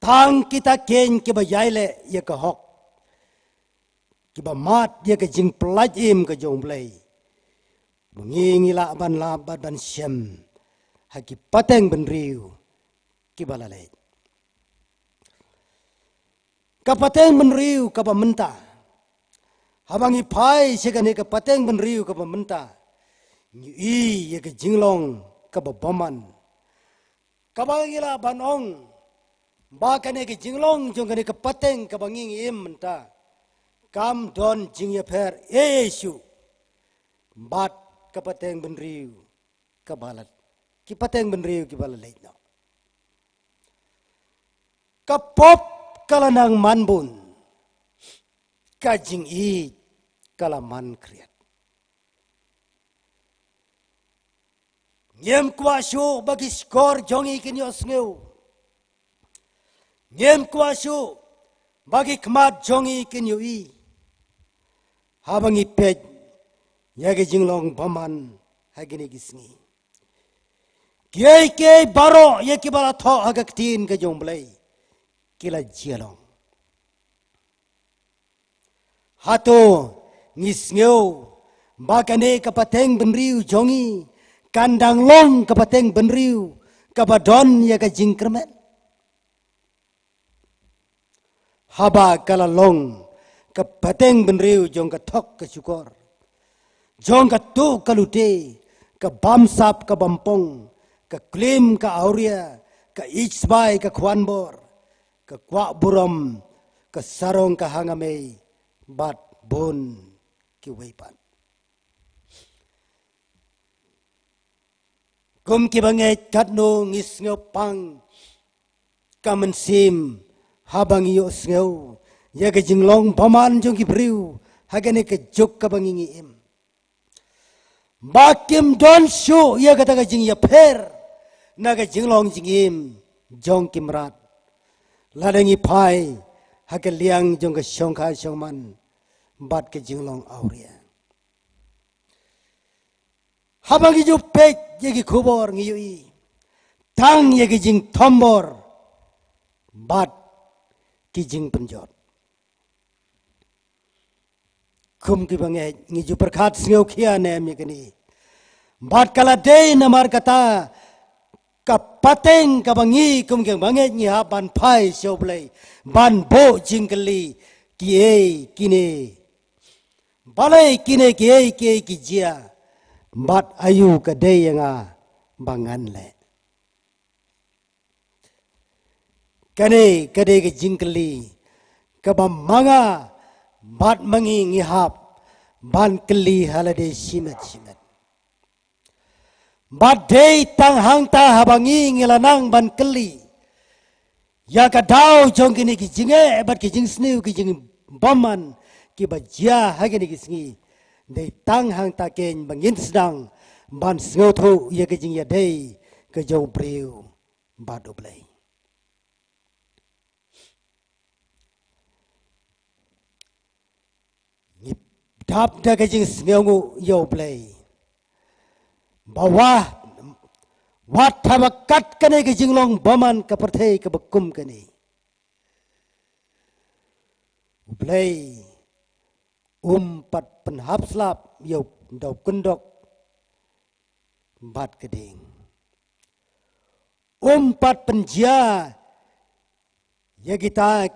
Tang kita keiñ kiba ïai leh ïa ka hok, kiba mad ïa ka jingpyllait im ka jong U Blei, ba ngi ngi lah ban lap bad ban shem ha ki pateng bynriew kiba la leit. Ka pateng bynriew kaba mynta, haba ngi phai sha kane ka pateng bynriew kaba mynta, ngi i ïa ka jinglong kaba bymman, kaba ngi lah ban ong ba kane ka jinglong jong kane ka pateng kaba ngi ngi im mynta, kam don jingïapher ei ei shuh bad ka pateng bynriew kaba la, ki pateng bynriew kiba la leit noh. Ka pop ka la nang man bun, ka jingïeit ka la man khriat. Ngim kwah shuh ba ki shkor jong ngi kin ïohsngew. Ngim kwah shuh ba ki khmat jong ngi kin ïohi. Haba ngi peit ïa ki jinglong bymman ha kine ki sngi, kiei kiei baroh ïa kiba la thoh ha ka ktien ka jong U Blei ki la jia long. Hato ngi sngew ba kane ka pateng bynriew jong ngi kan dang long ka pateng bynriew kaba don ïa ka jingkyrmen? Haba ka la long ka pateng bynriew jong ka thok ka shukor, jong ka tuh ka lute, ka bamsap ka bampong, ka klim ka awria, ka ïeit sbai ka khwan bor, ka kwah burom, ka sarong ka hangamei, bad bun kiwei pat. Kum ki bangeit, katno ngi sngewpang ka mynsiem haba ngi ïohsngew ïa ka jinglong bymman jong ki briew ha kane ka juk kaba ngi ngi im. Ba kim don shuh ïa kata ka jingïapher na ka jinglong jingim jong ki mrad, lada ngi phai ha ka liang jong ka shongkha shongman bad ka jinglong awria. Haba ngi ju peit ïa ki khubor ngi ïohi tang ïa ki jingthombor bad ki jingpynjot. Kum ki bangeit, ngi ju pyrkhat sngewkhia ne em ïa kane? Bad ka la dei namar kata ka pateng kaba ngi kum ki bangeit ngi hap ban phai sha U Blei ban buh jingkylli, kiei kine, balei kine kiei kiei ki jia, bad aïu ka dei ïa nga ba ngan leh? Kane ka dei ka jingkylli kaba ma nga bad ma ngi ngi hap ban kylli ha lade shimet shimet. Bad dei tang hangta haba ngi ngi la nang ban kylli ïa ka daw jong kine ki jingeh bad ki jingsniew ki jingbymman kiba jia ha kine ki sngi, dei tang hangta keiñ ba ngin sdang ban sngewthuh ïa ka jingïadei ka jong u briew bad U Blei. Ngi dap da ka jingsngewnguh ïa U Blei ba wat, wat haba kat kane ka jinglong bymman ka pyrthei kaba kum kane, U Blei um pat pynhap slap ïa u daw kyndok bad ka dieng. Um pat pynjia ïa kita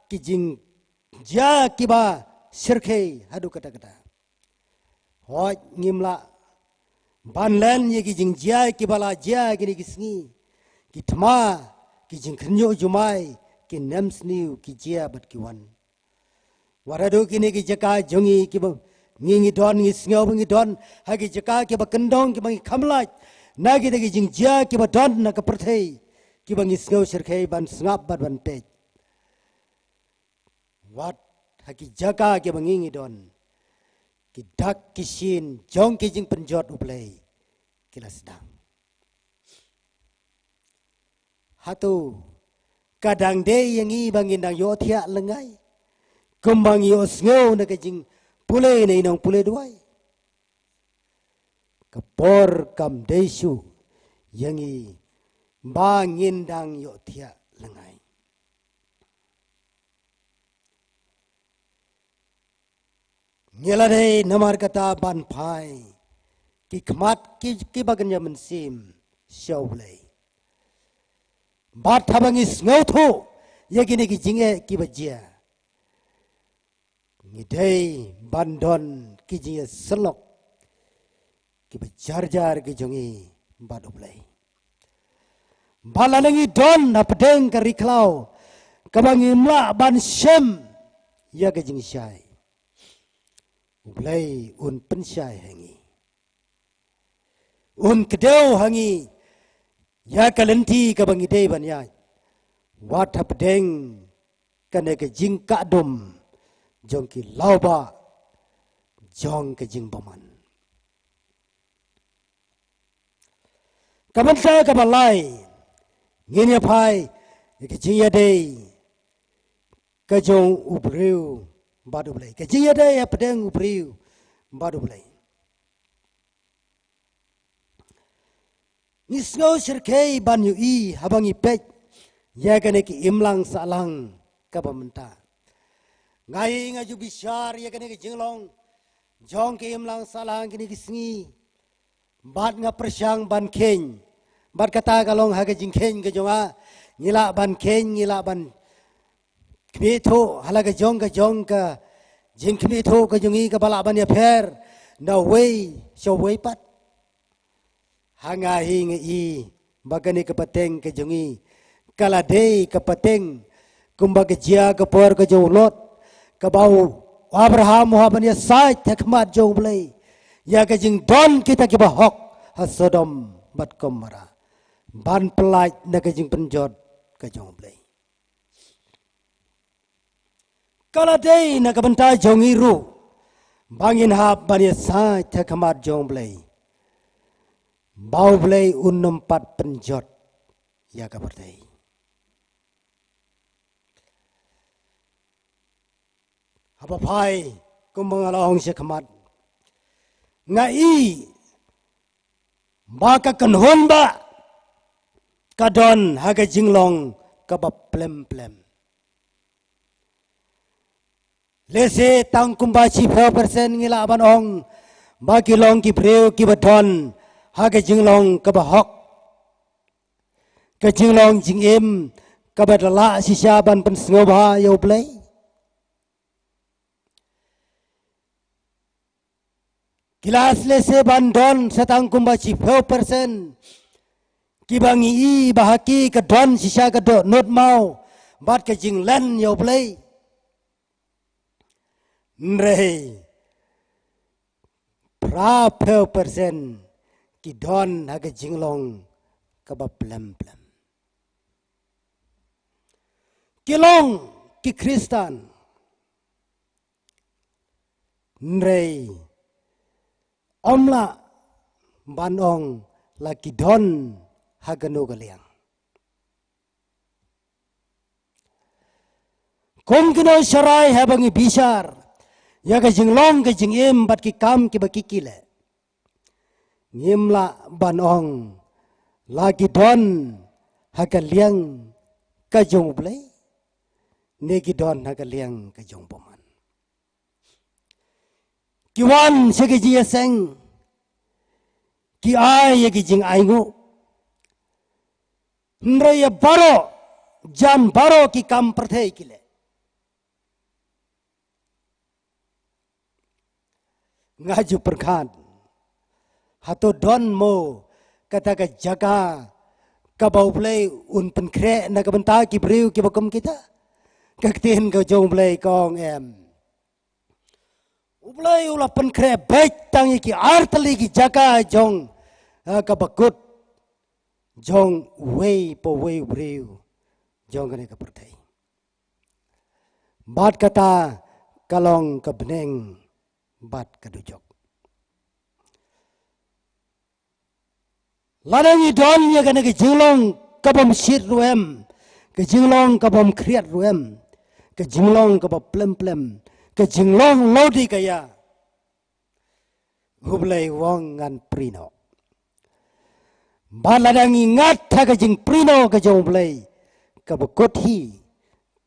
ki jingjia kiba shyrkhei haduh katta katta. Hooid, ngim lah ban len ïa ki jingjia kiba la jia kine ki sngi, ki thma, ki jingkhynñiuh jumai, ki nemsniew, ki jia bad ki wan. Wat haduh kine ki jaka jong ngi kiba ngi ngi don, ngi sngew ba ngi don ha ki jaka kiba kyndong, kiba ngi kham lait na kita ki jingjia kiba don na ka pyrthei, kiba ngi sngew shyrkhei ban sngap bad ban peit. Wat ha ki jaka kiba ngi ngi don, ki dak ki shin jong ki jingpynjot U Blei ki la sdang. Hato ka dang dei ïa ngi ba ngin dang ïohthiah lyngngai kumba ngi ïohsngew na ka jingpule na i nongpule duwai? Ka por kam dei shuh ïa ngi ba ngin dang ïohthiah lyngngai. Ngi la dei namar kata ban phai ki khmat ki, kiba kynja mynsiem sha U Blei. Bad haba ngi sngewthuh ïa kine ki jingeh kiba jia, ngi dei ban don ki jingïasyllok kiba jar jar ki jong ngi bad U Blei. Ba lada ngi don hapdeng ka ri khlaw kaba ngim lah ban shem ïa ka jingshai, U Blei un pynshai ha ngi. Un kdew ha ngi ïa ka lynti kaba ngi dei ban ïaid, wat hapdeng kane ka jingkah dum jong ki lawbah jong ka jingbymman. Ka bynta kaba lai, ngin ïa phai ïa ka jingïadei ka jong u briew bad U Blei, ka jingïadei hapdeng u briew bad U Blei. Ngi sngew shyrkhei ban ïohi haba ngi peit ïa kane ka imlang sahlang kaba mynta. Nga hi nga ju bishar ïa kane ka jinglong jong ka imlang sahlang kine ki sngi. Bad nga pyrshang ban kheiñ. Bad kata ka long ha ka jingkheiñ ka jong nga. Ngi lah ban kheiñ, ngi lah ban khmih thuh ha la ka jong ka jong ka jingkhmih thuh ka jong ngi kaba lah ban ïapher na wei sha wei pat. Ha nga hi nga i ba kane ka pateng ka jong ngi ka la dei ka pateng kumba ka jia ka por ka jong u Lot, kaba u Abraham u hap ban ïasaid ha khmat jong U Blei ïa ka jingdon kita kiba hok ha Sodom bad Gomorrah, ban pyllait na ka jingpynjot ka jong U Blei. Ka la dei na ka bynta jong ngi ruh ba ngin hap ban ïasaid ha khmat jong U Blei ba U Blei un nym pat pynjot ïa ka pyrthei. Haba phai kumba nga la ong sha khmat, nga i ba ka kynhun ba ka don ha ka jinglong kaba plem plem. Lehse tang kumba shiphew percent ngi lah ban ong ba ki long ki briew kiba don ha ka jinglong kaba hok, ka jinglong jingim kaba da lah shisha ban pynsngewbha ïa U Blei. Ki la lehse ban don sa tang kumba shiphew percent kiba ngi i ba ha ki ka don shisha ka dohnud maw bad ka jinglen ïa U Blei. Hynrei phraphew percent ki don ha ka jinglong kaba plem plem. Ki long ki Khristan, hynrei ym lah ban ong la ki don ha kano ka liang. Kum ki nongshakri, haba ngi bishar ïa ka jinglong ka jingim bad ki kam kiba ki leh, ngim lah ban ong la ki don ha ka liang ka jong U Blei ne ki don ha ka liang ka jong u bymman. Ki wan sha ka jingïaseng, ki ai ïa ka jingainguh, hynrei ïa baroh, jan baroh ki kam pyrthei ki leh. Nga ju pyrkhat, hato don mo kata ka jaka kaba U Blei un pynkhreh na ka bynta ki briew kiba kum kita? Ka ktien ka jong U Blei ka ong em. U Blei u la pynkhreh beit tang ïa ki artylli ki jaka jong, eh, kaba kut jong uwei pa uwei u briew jong kane ka pyrthei. Bad kata ka long ka bneng bad ka dujok. Lada ngi don ïa kane ka jinglong kabym shit ruh em, ka jinglong kabym khriat ruh em, ka jinglong kaba plem plem, ka jinglong Laodikaïa, U Blei u ong ngan prie noh. Bad lada ngi ngat ha ka jingprie noh ka jong U Blei, kaba kut hi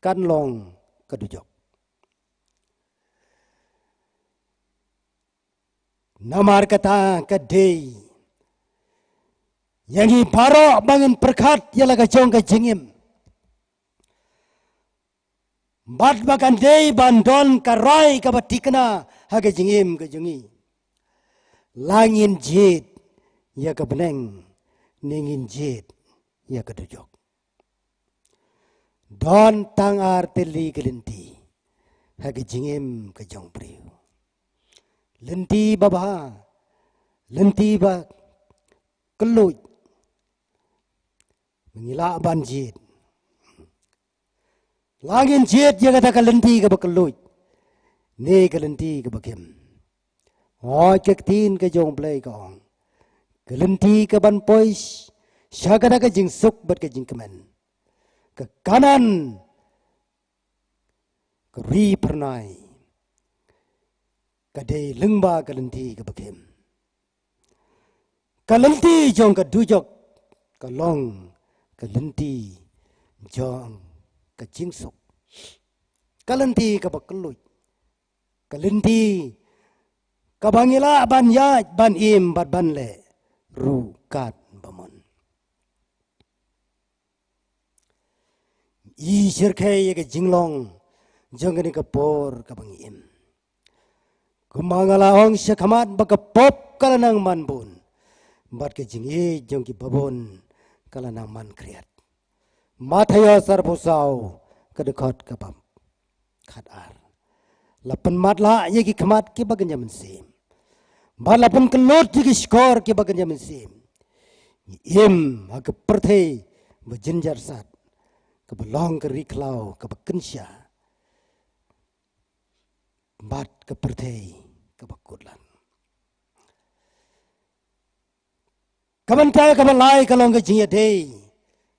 kan long ka dujok. Namar kata ka dei ïa ngi baroh ba ngin pyrkhat ïa la ka jong ka jingim. Bad ba kan dei ban don ka rai kaba thikna ha ka jingim ka jong ngi. La ngin jied ïa ka bneng ne ngin jied ïa ka dujok. Don tang artylli ki lynti ha ka jingim ka jong u briew. Lynti babha, lynti ba kylluid. Ngi lah ban jied. La ngin jied ïa kata ka lynti kaba kylluid ne ka lynti kaba kem. Hooid, ka ktien ka jong u Blei ka ong, ka lynti kaban poi sha kata ka jingsuk bad ka jingkmen. Ka Kanaan, ka ri phyrnai, ka dei lyngba ka lynti kaba khim. Ka lynti jong ka dujok ka long ka lynti jong ka jingsuk. Ka lynti kaba kylluid. Ka lynti kaba ngi lah ban ïaid, ban im bad ban leh ruh katba mon. I shyrkhei ïa ka jinglong jong kane ka por kaba ngi im. Kumba nga la ong shakhmat ba ka pop ka la nang man bun, bad ka jingïeit jong ki babun ka la nang man khriat. Mathaios arphew saw, ka dkhot kaba khatar. La pynmatlah ïa ki khmat kiba kynja mynsiem, bad la pynkyllut ïa ki shkor kiba kynja mynsiem. Ngi im ha ka pyrthei ba jynjar sat, kaba long ka ri khlaw kaba kynsha, bad ka pyrthei kaba kut lad. Ka bynta kaba lai ka long ka jingïadei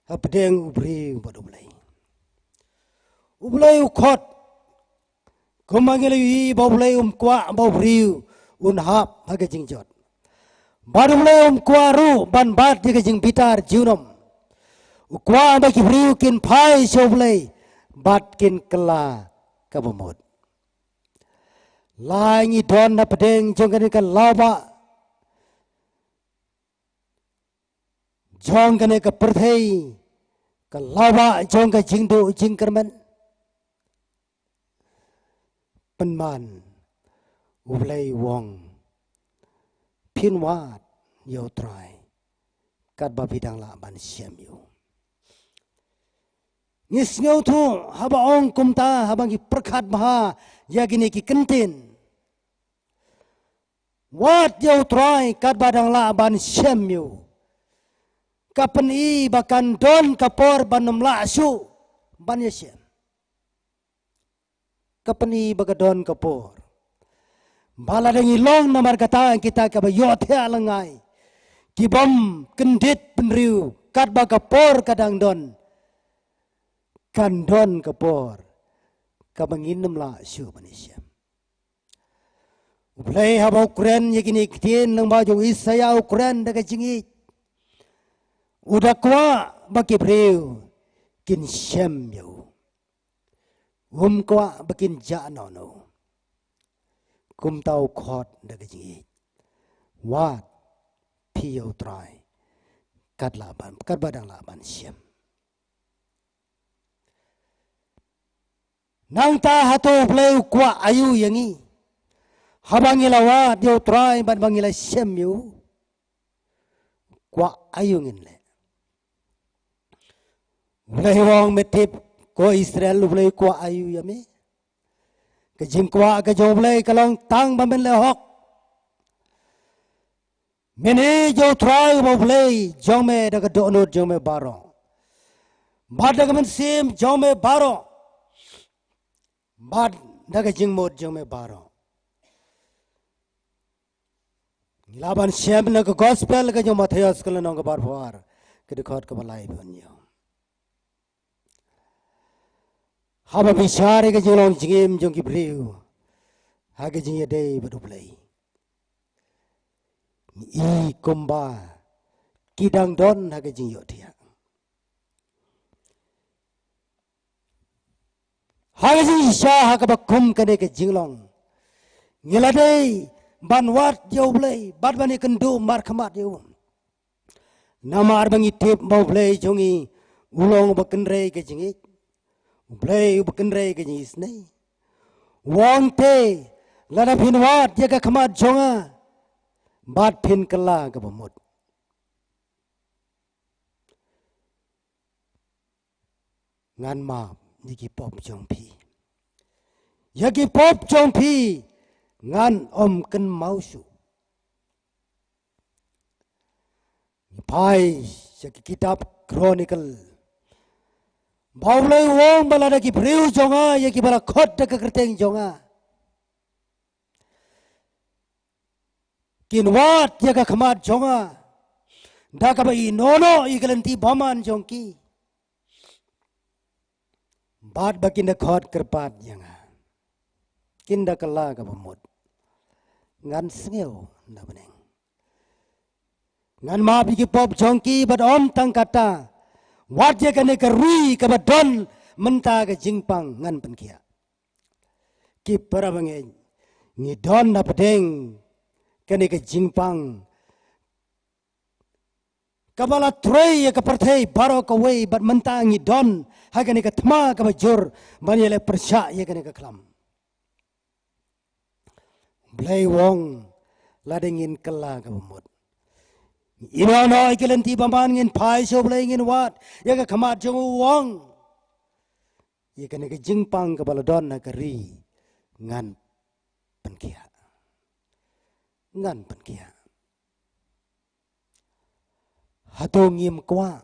hapdeng u briew bad U Blei. U Blei u khot. Kumba ngi la ïohi ba U Blei um kwah ba u briew un hap ha ka jingjot. Bad U Blei um kwah ruh ban bat ïa ka jingbitar junom. U kwah ba ki briew kin phai sha U Blei bad kin kylla kaba mut. Lai ngi don hapdeng jong kane ka lawbah jong kane ka pyrthei, ka lawbah jong ka jingduh jingkyrmen. Pynban U Blei u ong, phin wad ïa U Trai katba phi dang lah ban shem ïa u. Ngi sngewthuh haba ong kumta, haba ngi pyrkhat bha ïa kine ki kyntien. Wad ïa U Trai katba dang lah ban shem ïa u. Ka pyni ba kan don ka por ban ym lah shuh ban ïashem. Ka pyni ba ka don ka por ba lada ngi long namar kata kita kiba ïohthiah lyngngai, kibym kyndit bynriew katba ka por ka dang don, kan don ka por kaba ngin ym lah shuh ban ïashem. U Blei haba u kren ïa kine ki ktien lyngba jong u Isaïah u kren da ka jingïeit. U da kwah ba ki briew kin shem ïa u. Um kwah ba kin jah noh noh. Kumta u khot da ka jingïeit. Wad phi ïa U Trai katba lah ban, katba dang lah ban shem. Nangta hato U Blei u kwah aïu ïa ngi haba ngi la wad ïa U Trai bad ba ngi la shem ïa u? Kwah aïu ngin leh? U Blei u ong, me tip ko Israel, U Blei u kwah aïu ïa me? Ka jingkwah ka jong U Blei ka long tang ba men leh hok. Men ïeit ïa U Trai uba U Blei jong me da ka dohnud jong me baroh, bad da ka mynsiem jong me baroh, bad da ka jingmut jong me baroh. Ngi lah ban shem na ka gospel ka jong u Mathaios ka lynnong kaba arphew ar, ka dkhot kaba laiphew hynñiew. Haba bishar ïa ka jinglong jingim jong ki briew ha ka jingïadei bad U Blei, ngi i kumba ki dang don ha ka jingïohthiah. Ha ka jingshisha ha kaba kum kane ka jinglong, ngi la dei ban wad ïa U Blei bad ban ïakynduh markhmat ïa u. Namar ba ngi tip ba U Blei jong ngi u long uba kynrei ka jingïeit, U Blei uba kynrei ka jingisynei. U ong te, lada phin wad ïa ka khmat jong nga bad phin kylla kaba mut, ngan map ïa ki pop jong phi. Ïa ki pop jong phi ngan ym kynmaw shuh. Ngi phai sha ki kitab Chronicle, ba U Blei u ong ba lada ki briew jong nga, ïa kiba la khot da ka kyrteng jong nga, kin wad ïa ka khmat jong nga, da kaba ïehnoh noh ïa ka lynti bymman jong ki, bad ba kin da khot kyrpad ïa nga, kin da kylla kaba mut, ngan sngew na bneng. Ngan map ïa ki pop jong ki, bad ym tang kata, wat ïa kane ka ri kaba don mynta ka jingpang ngan pynkhiah. Ki para bangeit, ngi don na pdeng kane ka jingpang kaba la trei ïa ka pyrthei baroh kawei, bad mynta ngi don ha kane ka thma kaba jur ban ïaleh pyrshah ïa kane ka khlam. Blei u ong, lada ngin kylla kaba mut, ngin ïehnoh ïa ki lynti bymman, ngin phai sha U Blei, ngin wad ïa ka khmat jong u, u ong, ïa kane ka jingpang kaba la don ha ka ri ngan pynkhiah. Ngan pynkhiah. Hato ngim kwah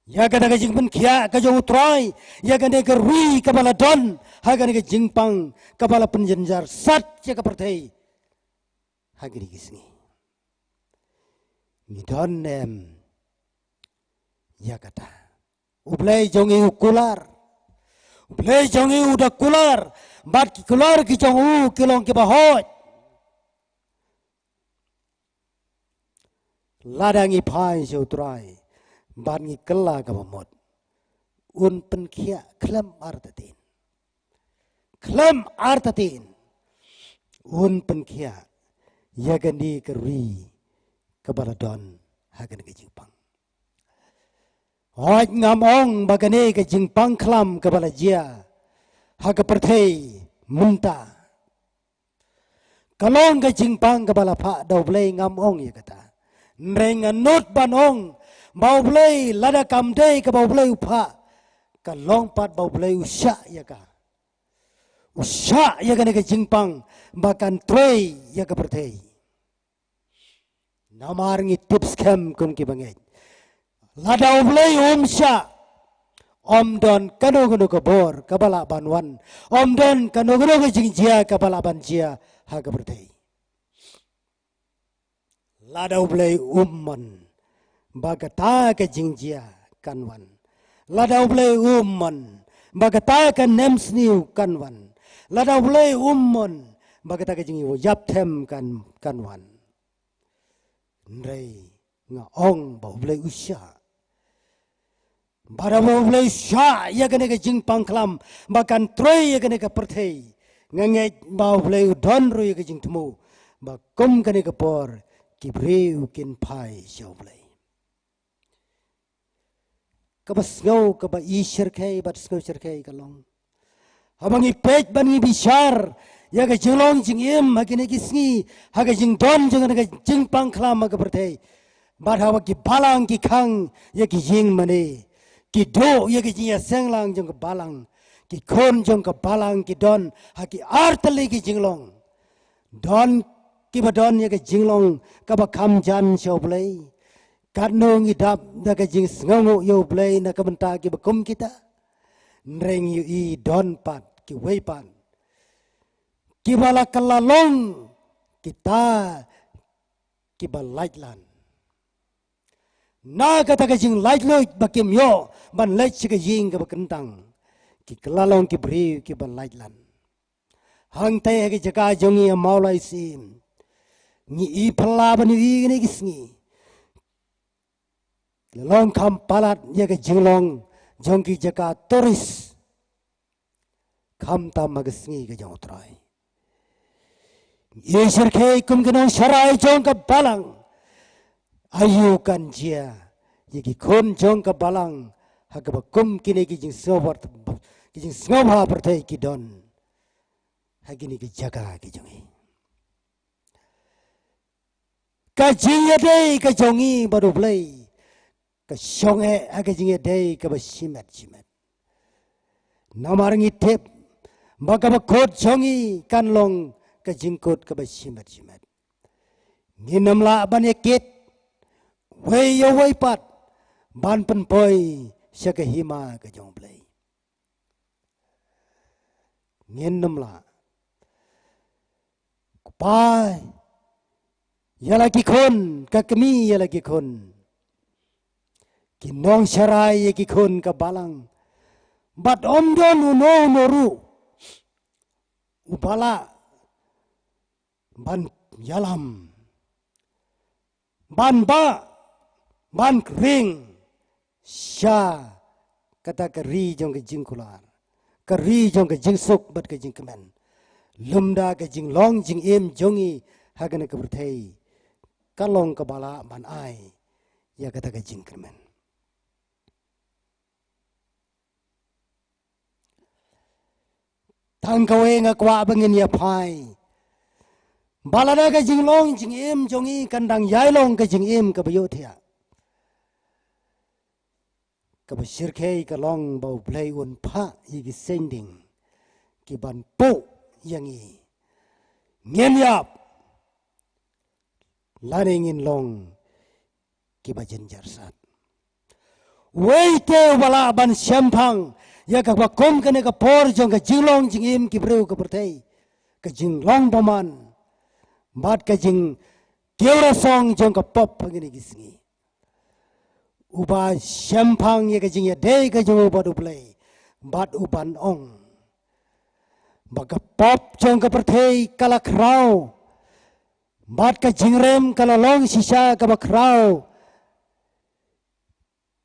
ïa kata ka jingpynkhiah ka jong U Trai ïa kane ka ri kaba la don ha kane ka jingpang kaba la pynjynjar sat ïa ka pyrthei ha kine ki sngi? Ngi don ne em ïa kata? U Blei jong ngi u kular. U Blei jong ngi u da kular, bad ki kular ki jong u ki long kiba hoi. Lada ngi phai sha U Trai bad ngi kylla kaba mut, un pynkhiah khlem artatien. Khlem artatien un pynkhiah ïa kane ka ri kaba la don ha kane ka jingpang. Hooid, ngam ong ba kane ka jingpang khlam kaba la jia ha ka pyrthei mynta ka long ka jingpang kaba la phah da U Blei, ngam ong ïa kata. Hynrei nga nud ban ong ba U Blei, lada kam dei kaba U Blei u phah, ka long pat ba U Blei u shah ïa ka, u shah ïa kane ka jingpang ba kan trei ïa ka pyrthei. Namar ngi tip skhem kum ki bangeit, lada U Blei um shah, ym don kano kano ka bor kaba lah ban wan, ym don kano kano ka jingjia kaba lah ban jia ha ka pyrthei. Lada U Blei um mon, ba kata ka jingjia kan wan. Lada U Blei um mon, ba kata ka nemsniew kan wan. Lada U Blei um mon, ba kata ka jingïap them kan, kan wan. Hynrei nga ong ba U Blei u shah. Ba da ba U Blei u shah ïa kane ka jingpang khlam ba kan trei ïa kane ka pyrthei, nga ngeit ba U Blei u don ruh ïa ka jingthmu ba kum kane ka por ki briew kin phai sha U Blei. Kaba sngew, kaba i shyrkhei bad sngew shyrkhei ka long, haba ngi peit bad ngi bishar ïa ka jinglong jingim ha kine ki sngi, ha ka jingdon jong kane ka jingpang khlam ha ka pyrthei, bad haba ki balang ki khang ïa ki ïing mane, ki duh ïa ka jingïaseng lang jong ka balang, ki khun jong ka balang ki don ha ki artylli ki jinglong. Don kiba don ïa ka jinglong kaba kham jan sha U Blei. Katno ngi dap da ka jingsngewnguh ïa U Blei na ka bynta kiba kum kita. Hynrei ngi ïohi don pat kiwei pat kiba la kylla long kita kiba laitluid. Na kata ka jinglaitluid ba kim ïoh ban leit sha ka ïing kaba kyntang, ki kylla long ki briew kiba laitluid. Hangta ha ka jaka jong ngi ha Mawlai Syiem, ngi i phylla ban ïohi kine ki sngi, la long kham palat ïa ka jinglong jong ki jaka tourist, khamtam ha ka sngi ka jong U Trai. Ngi i shyrkhei kum ki nongsharai jong ka balang, aïu kan jia ïa ki khun jong ka balang ha kaba kum kine ki jingsngewbha, ki jingsngewbha pyrthei ki don ha kine ki jaka ki jong ngi. Ka jingïadei ka jong ngi bad U Blei ka shong eh ha ka jingïadei kaba shimet shimet. Namar ngi tip ba kaba kut jong ngi kan long ka jingkut kaba shimet shimet. Ngin ym lah ban ïakit wei ïa wei pat ban pynpoi sha ka hima ka jong U Blei. Ngin ym lah. Kpa ïa la ki khun, ka kmie ïa la ki khun, ki nongsharai ïa ki khun ka balang. Bad ym don uno uno ruh uba lah ban ïalam, ban bah, ban kring sha kata ka ri jong ka jingkular, ka ri jong ka jingsuk bad ka jingkmen. Lymda ka jinglong jingim jong ngi ha kane ka pyrthei ka long kaba lah ban ai ïa kata ka jingkyrmen. Tang kawei nga kwah ba ngin ïa phai ba lada ka jinglong jingim jong ngi kan dang ïai long ka jingim kaba ïohthiah, kaba shyrkhei ka long ba U Blei un phah ïa ki seng ding ki ban puh ïa ngi, ngin ïap lane ngin long kiba jynjar sat. Uwei te uba lah ban shemphang ïa kaba kum kane ka por jong ka jinglong jingim ki briew ka pyrthei, ka jinglong bymman bad ka jingkiew rasong jong ka pop ha kine ki sngi. Uba shemphang ïa ka jingïadei ka jong u bad U Blei bad uban ong ba ka pop jong ka pyrthei ka la khraw bad ka jingrem ka la long shisha kaba khraw.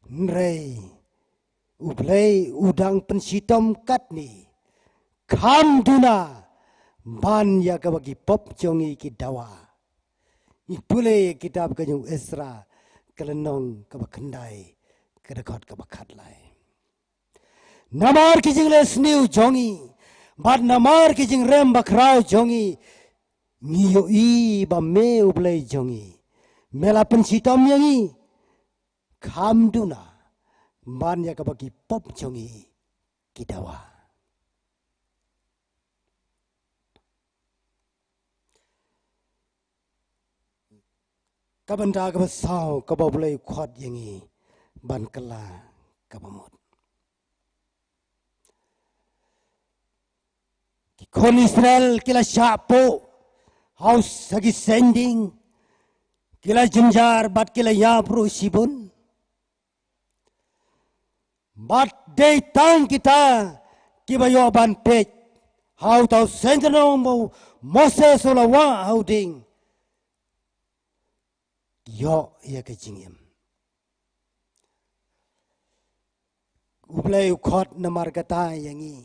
Hynrei U Blei u dang pynshitom katne, kham duna ban ïa kaba ki pop jong ngi ki dawa. Ngi pule kitab ka jong u Esra ka lynnong kaba khyndai, ka dkhot kaba khatlai. Namar ki jingleh sniew jong ngi bad namar ki jingrem bakhraw jong ngi, ngi ïohi ba me U Blei jong ngi, me la pynshitom ïa ngi, kham duna ban ïa kaba ki pop jong ngi ki dawa. Ka bynta kaba saw kaba U Blei u khot ïa ngi ban kylla kaba mut. Ki khun Israel ki la shah puh ha u, ha ki seng ding, ki la jynjar bad ki la ïap ruh shibun. Bad dei tang kita kiba ïoh ban peit ha uta u seng tnong ba u Moses u la wah ha u dieng, ïoh ïa ka jingim. U Blei u khot namar kata ïa ngi.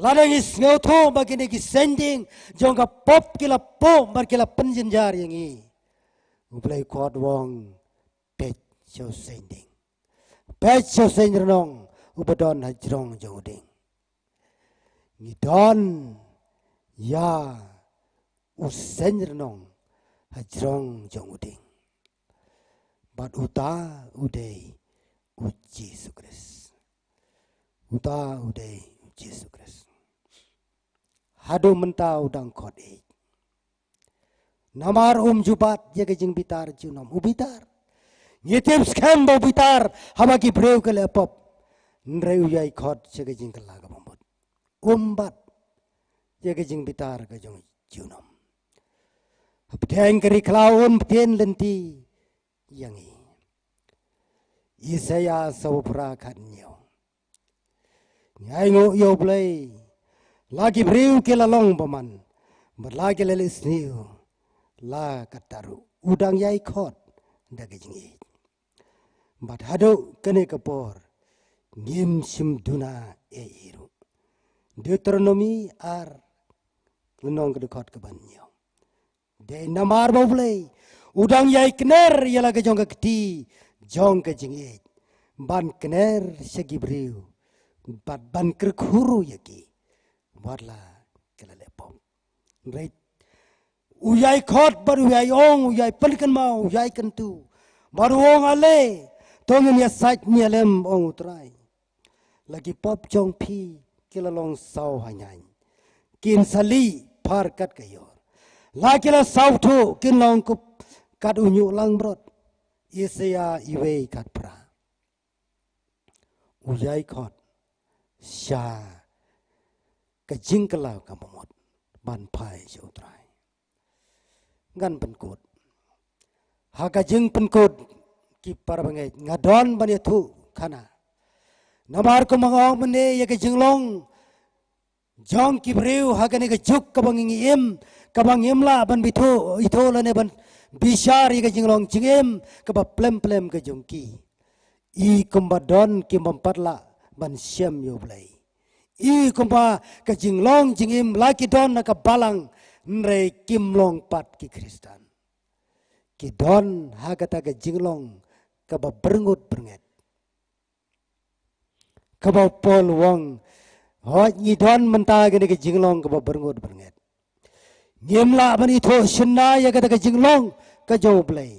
Lada ngi sngewthuh ba kine ki seng ding jong ka pop ki la puh bad ki la pynjynjar ïa ngi, U Blei u khot u ong, peit sha u seng ding, peit sha u seng rnong uba don hajrong jong u dieng. Ngi don ïa u seng rnong hajrong jong u dieng. Bad uta u dei u Jisu Khrist. Uta u dei u Jisu Khrist. Haduh mynta u dang khot ïeit. Namar um ju bat ïa ka jingbitar junom, u bitar. Ngi tip skhem ba u bitar haba ki briew ki leh pop. Hynrei u ïai khot sha ka jingkylla kaba mut. Um bat ïa ka jingbitar ka jong junom. Hapdeng ka ri khlaw un ptien lynti ïa ngi. Isaïah saw phra khathynñiew. Ngi ainguh ïa U Blei, la ki briew ki la long bymman bad la ki la leh sniew, la katta ruh u dang ïai khot da ka jingïeit. Bad haduh kane ka por ngim shym duna ei ei ruh. Deuteronomi ar, lynnong ka dkhot kaba hynñiew. Dei namar ba U Blei u dang ïai kner ïa la ka jong ka kti jong ka jingïeit ban kner sha ki briew bad ban kyrkhu ruh ïa ki wat la ki la leh pop. Hynrei u ïai khot bad u ïai ong, u ïai pynkynmaw, u ïai kyntu bad u ong, ale to ngin ïasaid ïalem, ong U Trai. La ki pop jong phi ki la long saw haiñ haiñ, kin sa lieh phar kat ka ïor. La ki la sawthuh kin long kup kat u ñiuh langbrot. Isaïah iwei khatphra. U ïai khot sha ka jingkylla kaba mut ban phai sha U Trai. Ngan pynkut. Ha ka jingpynkut Ki para bangeit, nga don ban ïathuh khana. Namar kumba nga ong mynne, ïa ka jinglong jong ki briew ha kane ka juk kaba ngi im, kaba ngim lah ban bithuh, ithuh lane ban bishar ïa ka jinglong jingim kaba plem plem ka jong ki. I kumba don kim bym pat lah ban shem ïa U Blei. I kumba ka jinglong jingim la ki don ha ka balang, hynrei kim long pat ki Khristan. Ki don ha kata ka jinglong kaba byrngut byrnget. Kaba u Paul u ong, hooid ngi don mynta kane ka jinglong kaba byrngut byrnget. Ngim lah ban ithuh shynna ïa kata ka jinglong ka jong U Blei.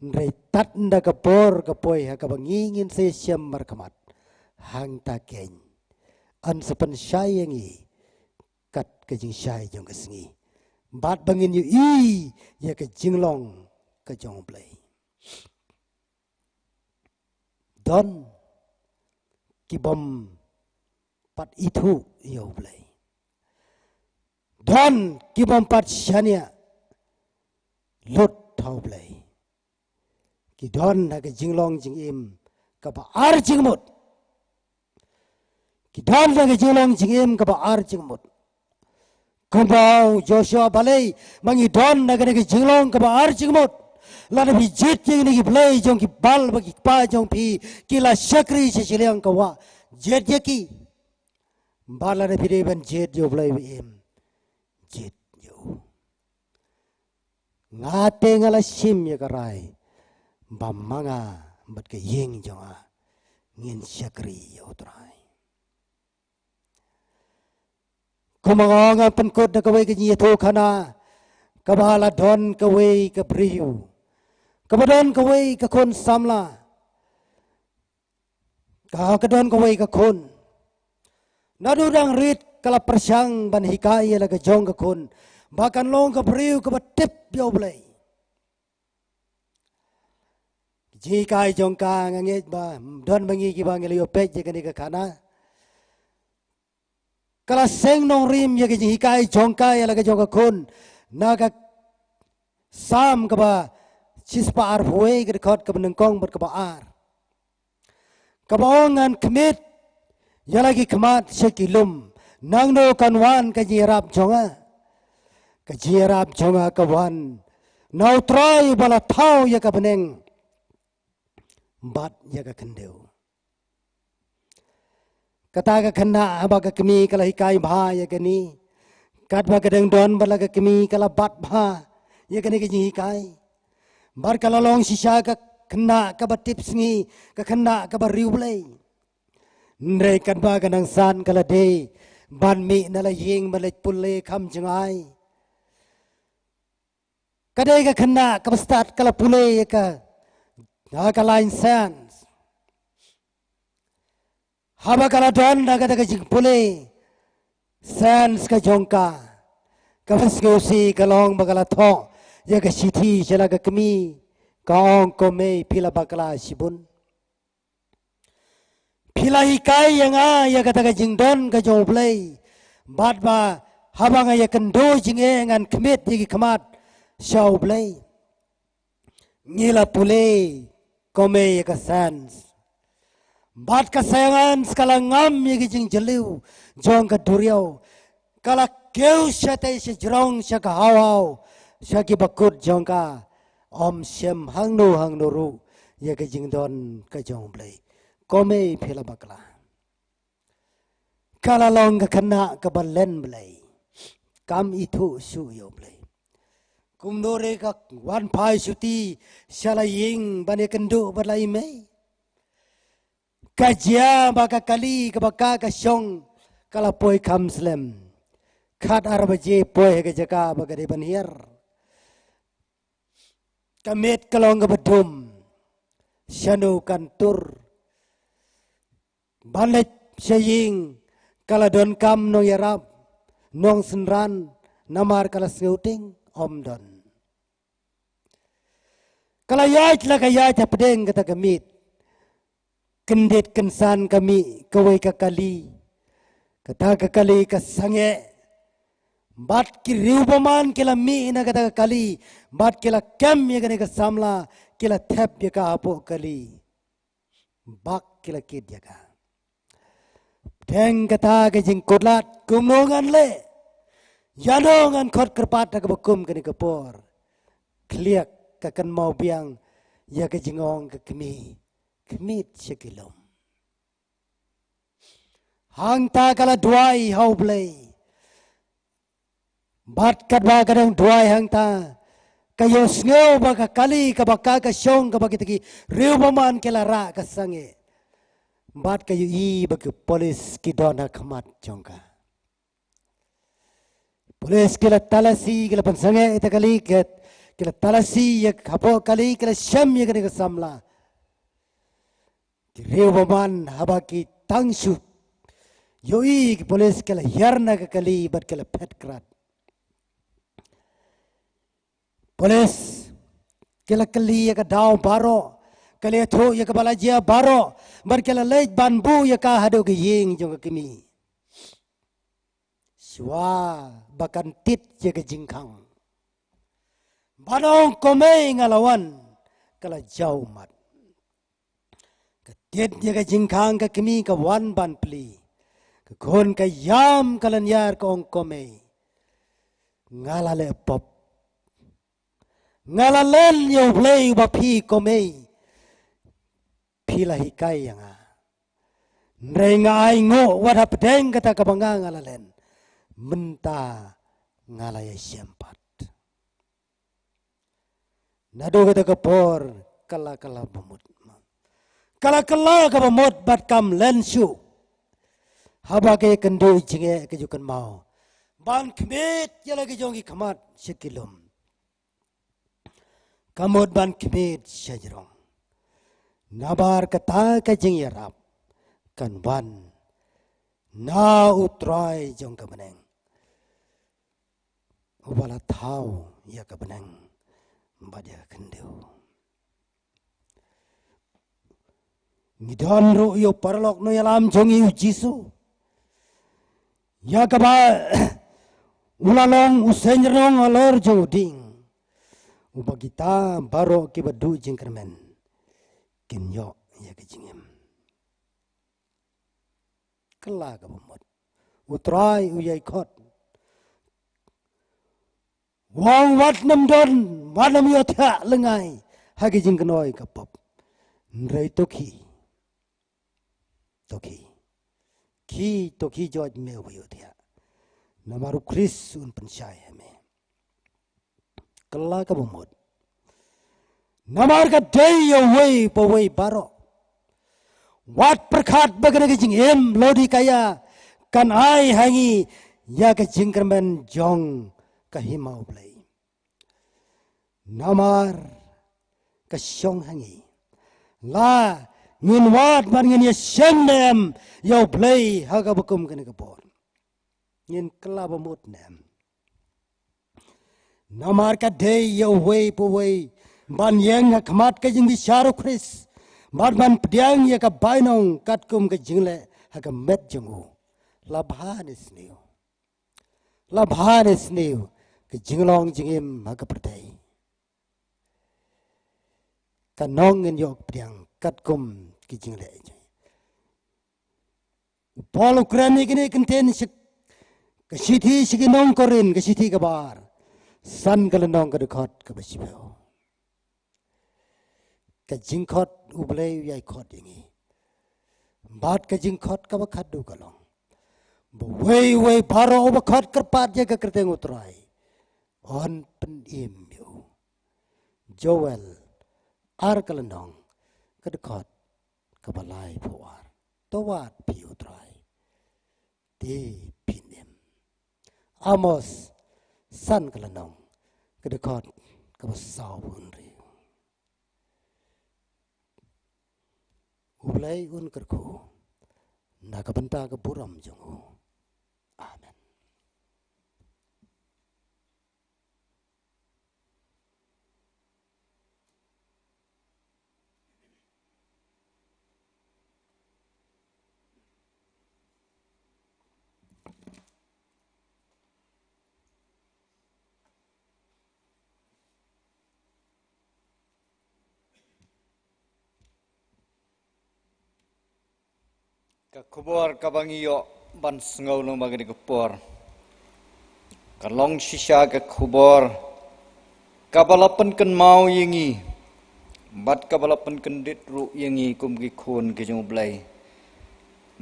Hynrei tad ynda ka por ka poi ha kaba ngi ngin sa ïashem markhmat, hangta keiñ yn sa pynshai ïa ngi kat ka jingshai jong ka sngi, bad ba ngin ïohi ïa ka jinglong ka jong U Blei. Don ki bym pat ithuh ïa U Blei. Don ki bym pat shaniah lut ha U Blei. Ki don ha ka jinglong jingim kaba ar jingmut. Ki don ha ka jinglong jingim kaba ar jingmut. Kumba u Joshua balei, ma ngi don ha kane ka jinglong kaba ar jingmut. Lada phi jied ïa kine ki blei jong ki balang bad ki kpa jong phi, ki la shakri sha shiliang ka wah, jied ïa ki. Bad lada phi dei ban jied ïa U Blei ba im, jied ïa u. Nga te nga la shim ïa ka rai ba ma nga bad ka ïing jong nga ngin shakri ïa U Trai. Kumba nga ong, ngan pynkut da kawei ka jingïathuhkhana kaba la don kawei ka briew kaba don kawei ka khun samla. Ka, ka don kawei ka khun. Naduh dang rit ka la pyrshang ban hikai ïa la ka jong ka khun ba kan long ka briew kaba tip ïa U Blei. Jinghikai jong ka, nga ngeit ba don ma ngi kiba ngi la ïoh peit ïa kane ka khana. Ka la seng nongrim ïa ka jinghikai jong ka ïa la ka jong ka khun na ka Salm kaba shispah arphew wei, ka dkhot kaba nyngkong bad kaba ar. Kaba ong, ngan khmih ïa la ki khmat sha ki lum, nangno kan wan ka jingïarap jong nga? Ka jingïarap jong nga ka wan na U Trai ba la thaw ïa ka bneng bad ïa ka khyndew. Kata ka khynnah, haba ka kmie ka la hikai bha ïa kane, katba ka dang don bad la ka kmie, ka la bat bha ïa kane ka jinghikai. Bad ka la long shisha ka khynnah kaba tip sngi, ka khynnah kaba riewblei. Hynrei katba ka nang san, ka la dei ban mih na la ïing ban leit pule kham jngai. Ka dei ka khynnah kaba stad, ka la pule ïa ka, ha ka lain science. Haba ka la don ha kata ka jingpule science ka jong ka, kaba sngewsih ka long ba ka la thoh ïa ka shithi sha la ka kmie, ka ong, ko mei, phi la bakla shibun. Phi la hikai ïa nga ïa kata ka jingdon ka jong U Blei, bad ba haba nga ïakynduh jingeh ngan khmih ïa ki khmat sha U Blei. Ngi la pule, ko mei, ïa ka science. Bad ka science ka la ngam ïa ki jingjylliew jong ka duriaw. Ka la kiew shatei shajrong sha ka haw haw, sha ki bakut jong ka. Ym shem hangno hangno ruh ïa ka jingdon ka jong U Blei. Ko mei, phi la bakla. Ka la long ka khynnah kaba len Blei, kam ithuh shuh ïa U Blei. Kumno re ka wan phai shuti sha la ïing ban ïakynduh bad la i mei. Ka jia ba ka kali kaba ka, ka shong, ka la poi kham slem. Khat ar baje poi ha ka jaka ba ka dei ban hiar. Ka miet ka long kaba dum, shano kan tur? Ban leit sha ïing, ka la donkam nongïarap, nongsynran, namar ka la sngewtieng, ym don. Ka la ïaid la ka ïaid hapdeng kata ka miet. Kyndit kynsan ka mih kawei ka kali. Kata ka kali ka sangeh. Bad ki riewbymman ki la mih na kata ka kali, bad ki la kem ïa kane ka samla, ki la thep ïa ka hapoh kali. Bad ki la kit ïa ka. Teng kata ka jingkutlad, kumno ngan leh? Ïano ngan khot kyrpad ha kaba kum kane ka por? Khlieh ka kynmaw biang ïa ka jingong ka kmie, khmih sha ki lum. Hangta ka la duwai ha U Blei. Bad katba ka dang duwai hangta, ka ïohsngew ba ka kali kaba ka ka shong kaba kita ki riewbymman ki la rah ka sangeh. Bad ka ïohi ba ki pulit ki don ha khmat jong ka. Pulit ki la talasi, ki la pynsangeh ïa ka kali, ki la talasi ïa ka hapoh kali, ki la shem ïa kane ka samla. Ki riewbymman haba ki tang shu ïohi ki pulit ki la hiar na ka kali bad ki la phet krad. Pulit ki la kylli ïa ka daw baroh, ki la ïathuh ïa kaba la jia baroh, bad ki la leit ban buh ïa ka haduh ka ïing jong ka kmie. Shuwa ba kan tied ïa ka jingkhang. Ban ong kumne nga la wan, ka la jaw ummat. Ka tied ïa ka jingkhang, ka kmie ka wan ban plie. Ka khun ka ïam, ka lyniar, ka ong kumne, nga la leh pop. Nga la len ïa U Blei uba phi kumne phi la hikai ïa nga. Hynrei nga ainguh wat hapdeng kata kaba nga nga la len. Mynta nga la ïashem pat. Naduh kata ka por ka la kylla bamut. Ka la kylla kaba mut bad kam len shuh. Haba ka ïakynduh jingeh ka ju kynmaw ban khmih ïa la ki jong ki khmat sha ki lum. Ka mut ban khmih sha jrong. Namar kata ka jingïarap kan wan na U Trai jong ka bneng, uba la thaw ïa ka bneng bad ïa ka khyndew. Ngi don ruh ïa u paralok nongïalam jong ngi, U Jisu, ïa kaba u la long u seng rong halor jong u dieng, uba kita baroh kiba duh jingkyrmen kin ïoh ïa ka jingim. Kylla kaba mut, U Trai u ïai khot. U ong wat nym don, wat nym ïohthiah lyngngai ha ki jingkynnoh ka pop. Hynrei to khie, to khie, khie, to khie, jot me uba ïohthiah. Namar U Khrist un pynshai ha me. Kylla kaba mut. Namar ka dei ïa uwei pa uwei baroh. Wat pyrkhat ba kane ka jingim Laodikaïa kan ai ha ngi ïa ka jingkyrmen jong ka hima U Blei. Namar ka shong ha ngi. La ngin wad bad ngin ïashem ne em ïa U Blei ha kaba kum kane ka por? Ngin kylla ba mut ne em? Namar ka dei ïa uwei pa uwei ban ïeng ha khmat ka jingbishar U Khrist bad ban pdiang ïa ka bainong katkum ka jingleh ha ka met jong u. La bha ne sniew, la bha ne sniew ka jinglong jingim ha ka pyrthei. Ka nong ngin ïoh pdiang katkum ki jingleh jong ngi. U Paul u kren ïa kine ki ktien sha ka shithi sha ki nong Korinth, ka shithi kaba ar, san ka lynnong, ka dkhot kaba shiphew. Ka jingkhot U Blei u ïai khot ïa ngi. Bad ka jingkhot kaba khatduh ka long ba uwei uwei baroh uba khot kyrpad ïa ka kyrteng U Trai un pynim ïa u. Joel ar ka lynnong, ka dkhot kaba laiphew ar. To wad phi ïa U Trai, te phin im. Amos san ka lynnong, ka dkhot kaba sawphew hynriew. U Blei un kyrkhu na ka bynta ka burom jong u. Amen. Ka khubor kaba ngi ïoh ban sngew lyngba kane ka por ka long shisha ka khubor kaba la pynkynmaw ïa ngi bad kaba la pynkyndit ruh ïa ngi kum ki khun ki jong U Blei.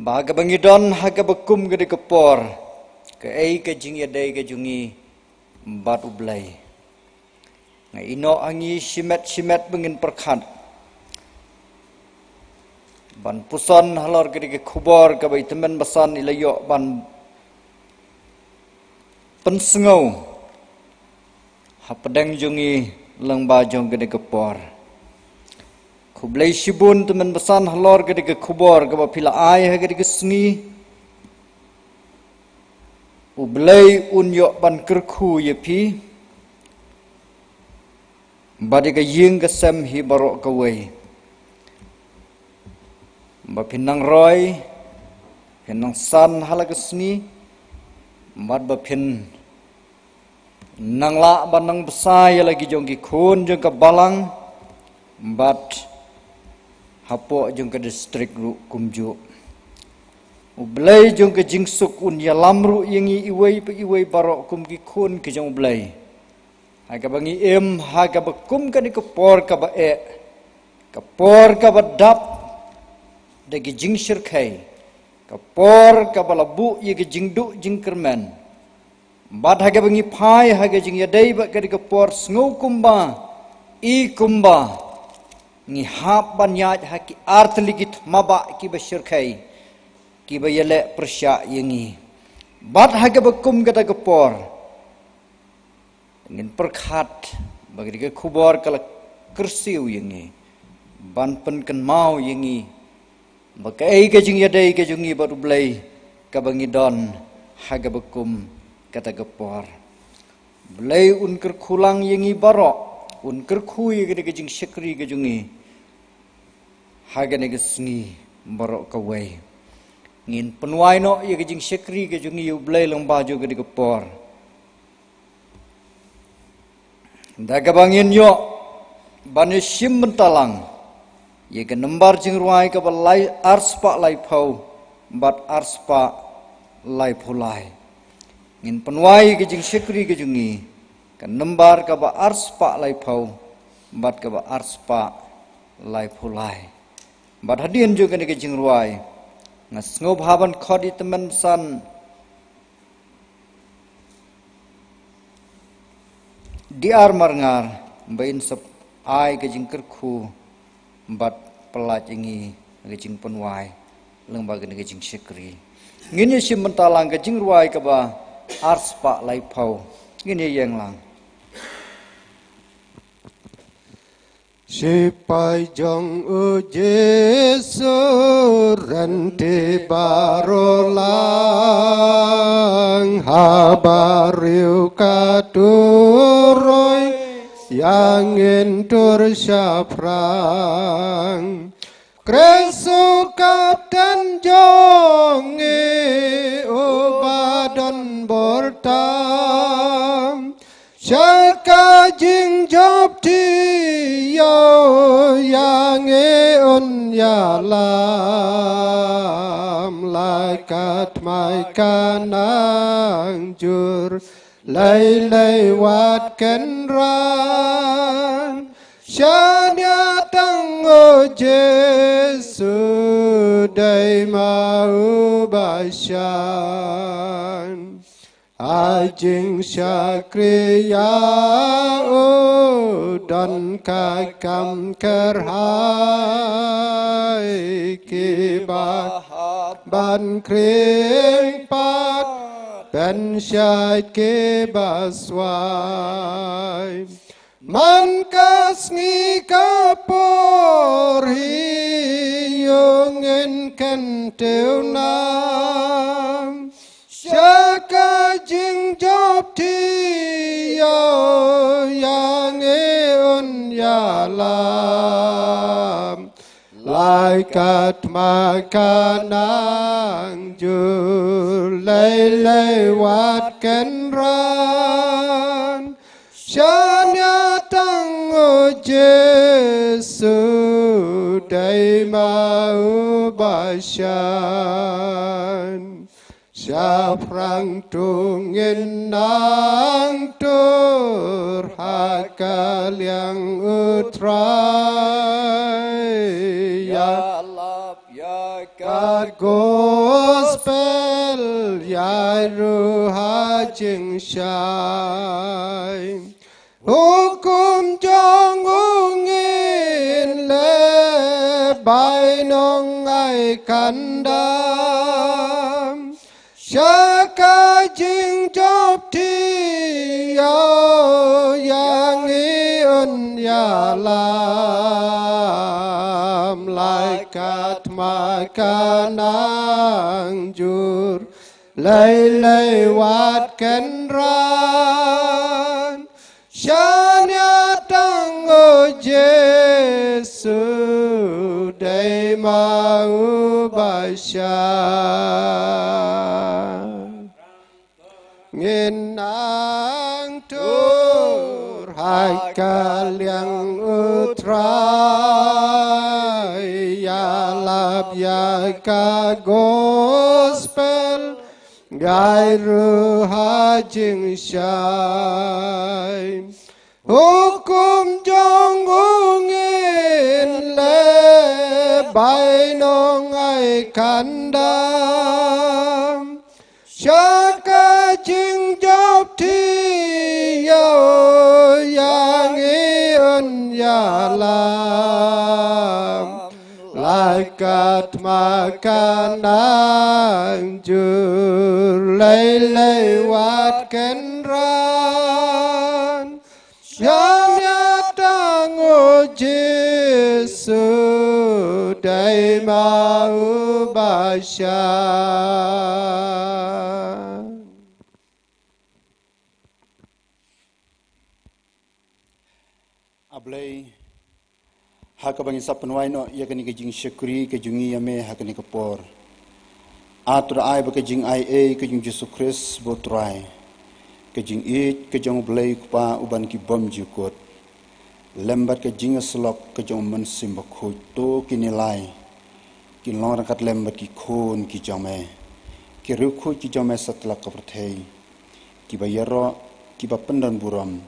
Ba kaba ngi don ha kaba kum kane ka por, kaei ka jingïadei ka jong ngi bad U Blei. Nga ïoh ha ngi shimet shimet ba ngin pyrkhat ban puson halor kane ka khubor kaba i Tymmen Basan i la ïoh ban pynsngew hapdeng jong ngi lyngba jong kane ka por. Khublei shibun Tymmen Basan halor kane ka khubor kaba phi la ai ha kane ka sngi. U Blei un ïoh ban kyrkhu ïa phi bad ïa ka ïing ka sem hi baroh kawei. Ba phin nang roi, phin nang san ha la ka sngi, bad ba phin nang lah ban nang bsa ïa la ki jong ki khun jong ka balang bad hapoh jong ka distrik ruh kumjuh. U Blei jong ka jingsuk un ïalam ruh ïa ngi iwei pa iwei baroh kum ki khun ki jong U Blei. Ha kaba ngi im ha kaba kum kane ka por kaba eh, ka por kaba dap da ki jingshyrkhei, ka por kaba la buh ïa ka jingduh jingkyrmen. Bad ha kaba ngi phai ha ka jingïadei bad kane ka por, sngew kumba, i kumba ngi hap ban ïaid ha ki artylli ki thma bah kiba shyrkhei, kiba ïaleh pyrshah ïa ngi. Bad ha kaba kum kata ka por ngin pyrkhat ba kane ka khubor ka la kyrsiew ïa ngi ban pynkynmaw ïa ngi ba kaei ka jingïadei ka jong ngi bad U Blei kaba ngi don ha kaba kum kata ka por. Blei un kyrkhu lang ïa ngi baroh, un kyrkhu ïa kane ka jingshakri ka jong ngi ha kane ka sngi baroh kawei. Ngin pynwai noh ïa ka jingshakri ka jong ngi ïa U Blei lyngba jong kane ka por. Da kaba ngin ïoh ban ïa shim bynta lang ïa ka nombar jingrwai kaba lai, arspah laiphew bad arspah laiphew lai. Ngin pynwai ïa ka jingshakri ka jong ngi ka nombar kaba arspah laiphew bad kaba arspah laiphew lai. Bad hadien jong kane ka jingrwai nga sngewbha ban khot ïa i Tymmen Basan D R Marngar ba in sa ai ka jingkyrkhu bad pyllait ïa ngi ka jingpynwai lyngba kane ka jingshakri. Ngin ïa shim bynta lang ka jingrwai kaba arspah laiphew. Ngin ïa ïeng lang. Sipai jong U Jisu, rynti baroh lang, haba riew ka turoi, ïa ngin tur shaphrang. Khrist u Kapten jong ngi, uba don bor tam, sha ka jingjop tiaw, ïa ngi un ïalam, la ka tmai ka nang jur, lei lei wat kynran. Shaniah tang, O Jisu, dei ma u ba shan. Ha jingshakri ïa u don ka kam kyrhai, kiba hap ban khring pat, pynshait kiba swai. Man ka sngi ka por hi, ïa ngin kyntiew nam, sha ka jingjop tiaw, ïa ngi un ïalam. La ka tmai ka nang jur, lei lei wat kynran. Shaniah tang, O Jisu, dei ma u bashan. Shaphrang to ngin nang tur ha ka liang U Trai. Ïalap ïa ka gospel, ïa ruh ha jingshai. Hukum jong u ngin leh, bainong ai kandam. Sha ka jingjop thiaw, ïa ngi un ïalam. Lai ka thma ka nang jur, lei lei wat kynran. Shaniah tang, O Jisu, dei ma u bashan. Ngin nang tur ha ka liang U Trai, ïalap ïa ka gospel, ngai ruh ha jingshai. Hukum jong u ngin leh, bainong ai kandam. Sha ka jingjop thiaw, ïa ngi un ïalam. Lai ka thma ka nang jur, lei lei wat kynran. Shaniah tang, O Jisu, dei ma u bashan. A Blei, ha kaba ngi sa pynwai noh ïa kane ka jingshakri ka jong ngi ïa me ha kane ka por. A Trai, ai ba ka jingaiei ka jong Jisu Khrist ba U Trai, ka jingïeit ka jong U Blei U Kpa uban ki bym jukut, lem bad ka jingïasyllok ka jong U Mynsiem Bakhuid, to kine lai kin long ryngkat lem bad ki khun ki jong me, ki riewkhuid ki jong me satlak ka pyrthei, kiba ïaroh, kiba pyndonburom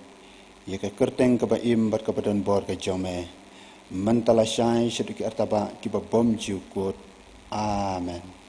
ïa ka kyrteng kaba im bad kaba donbor ka jong me, mynta lashai shaduh ki artabah kiba bym jukut. Amen.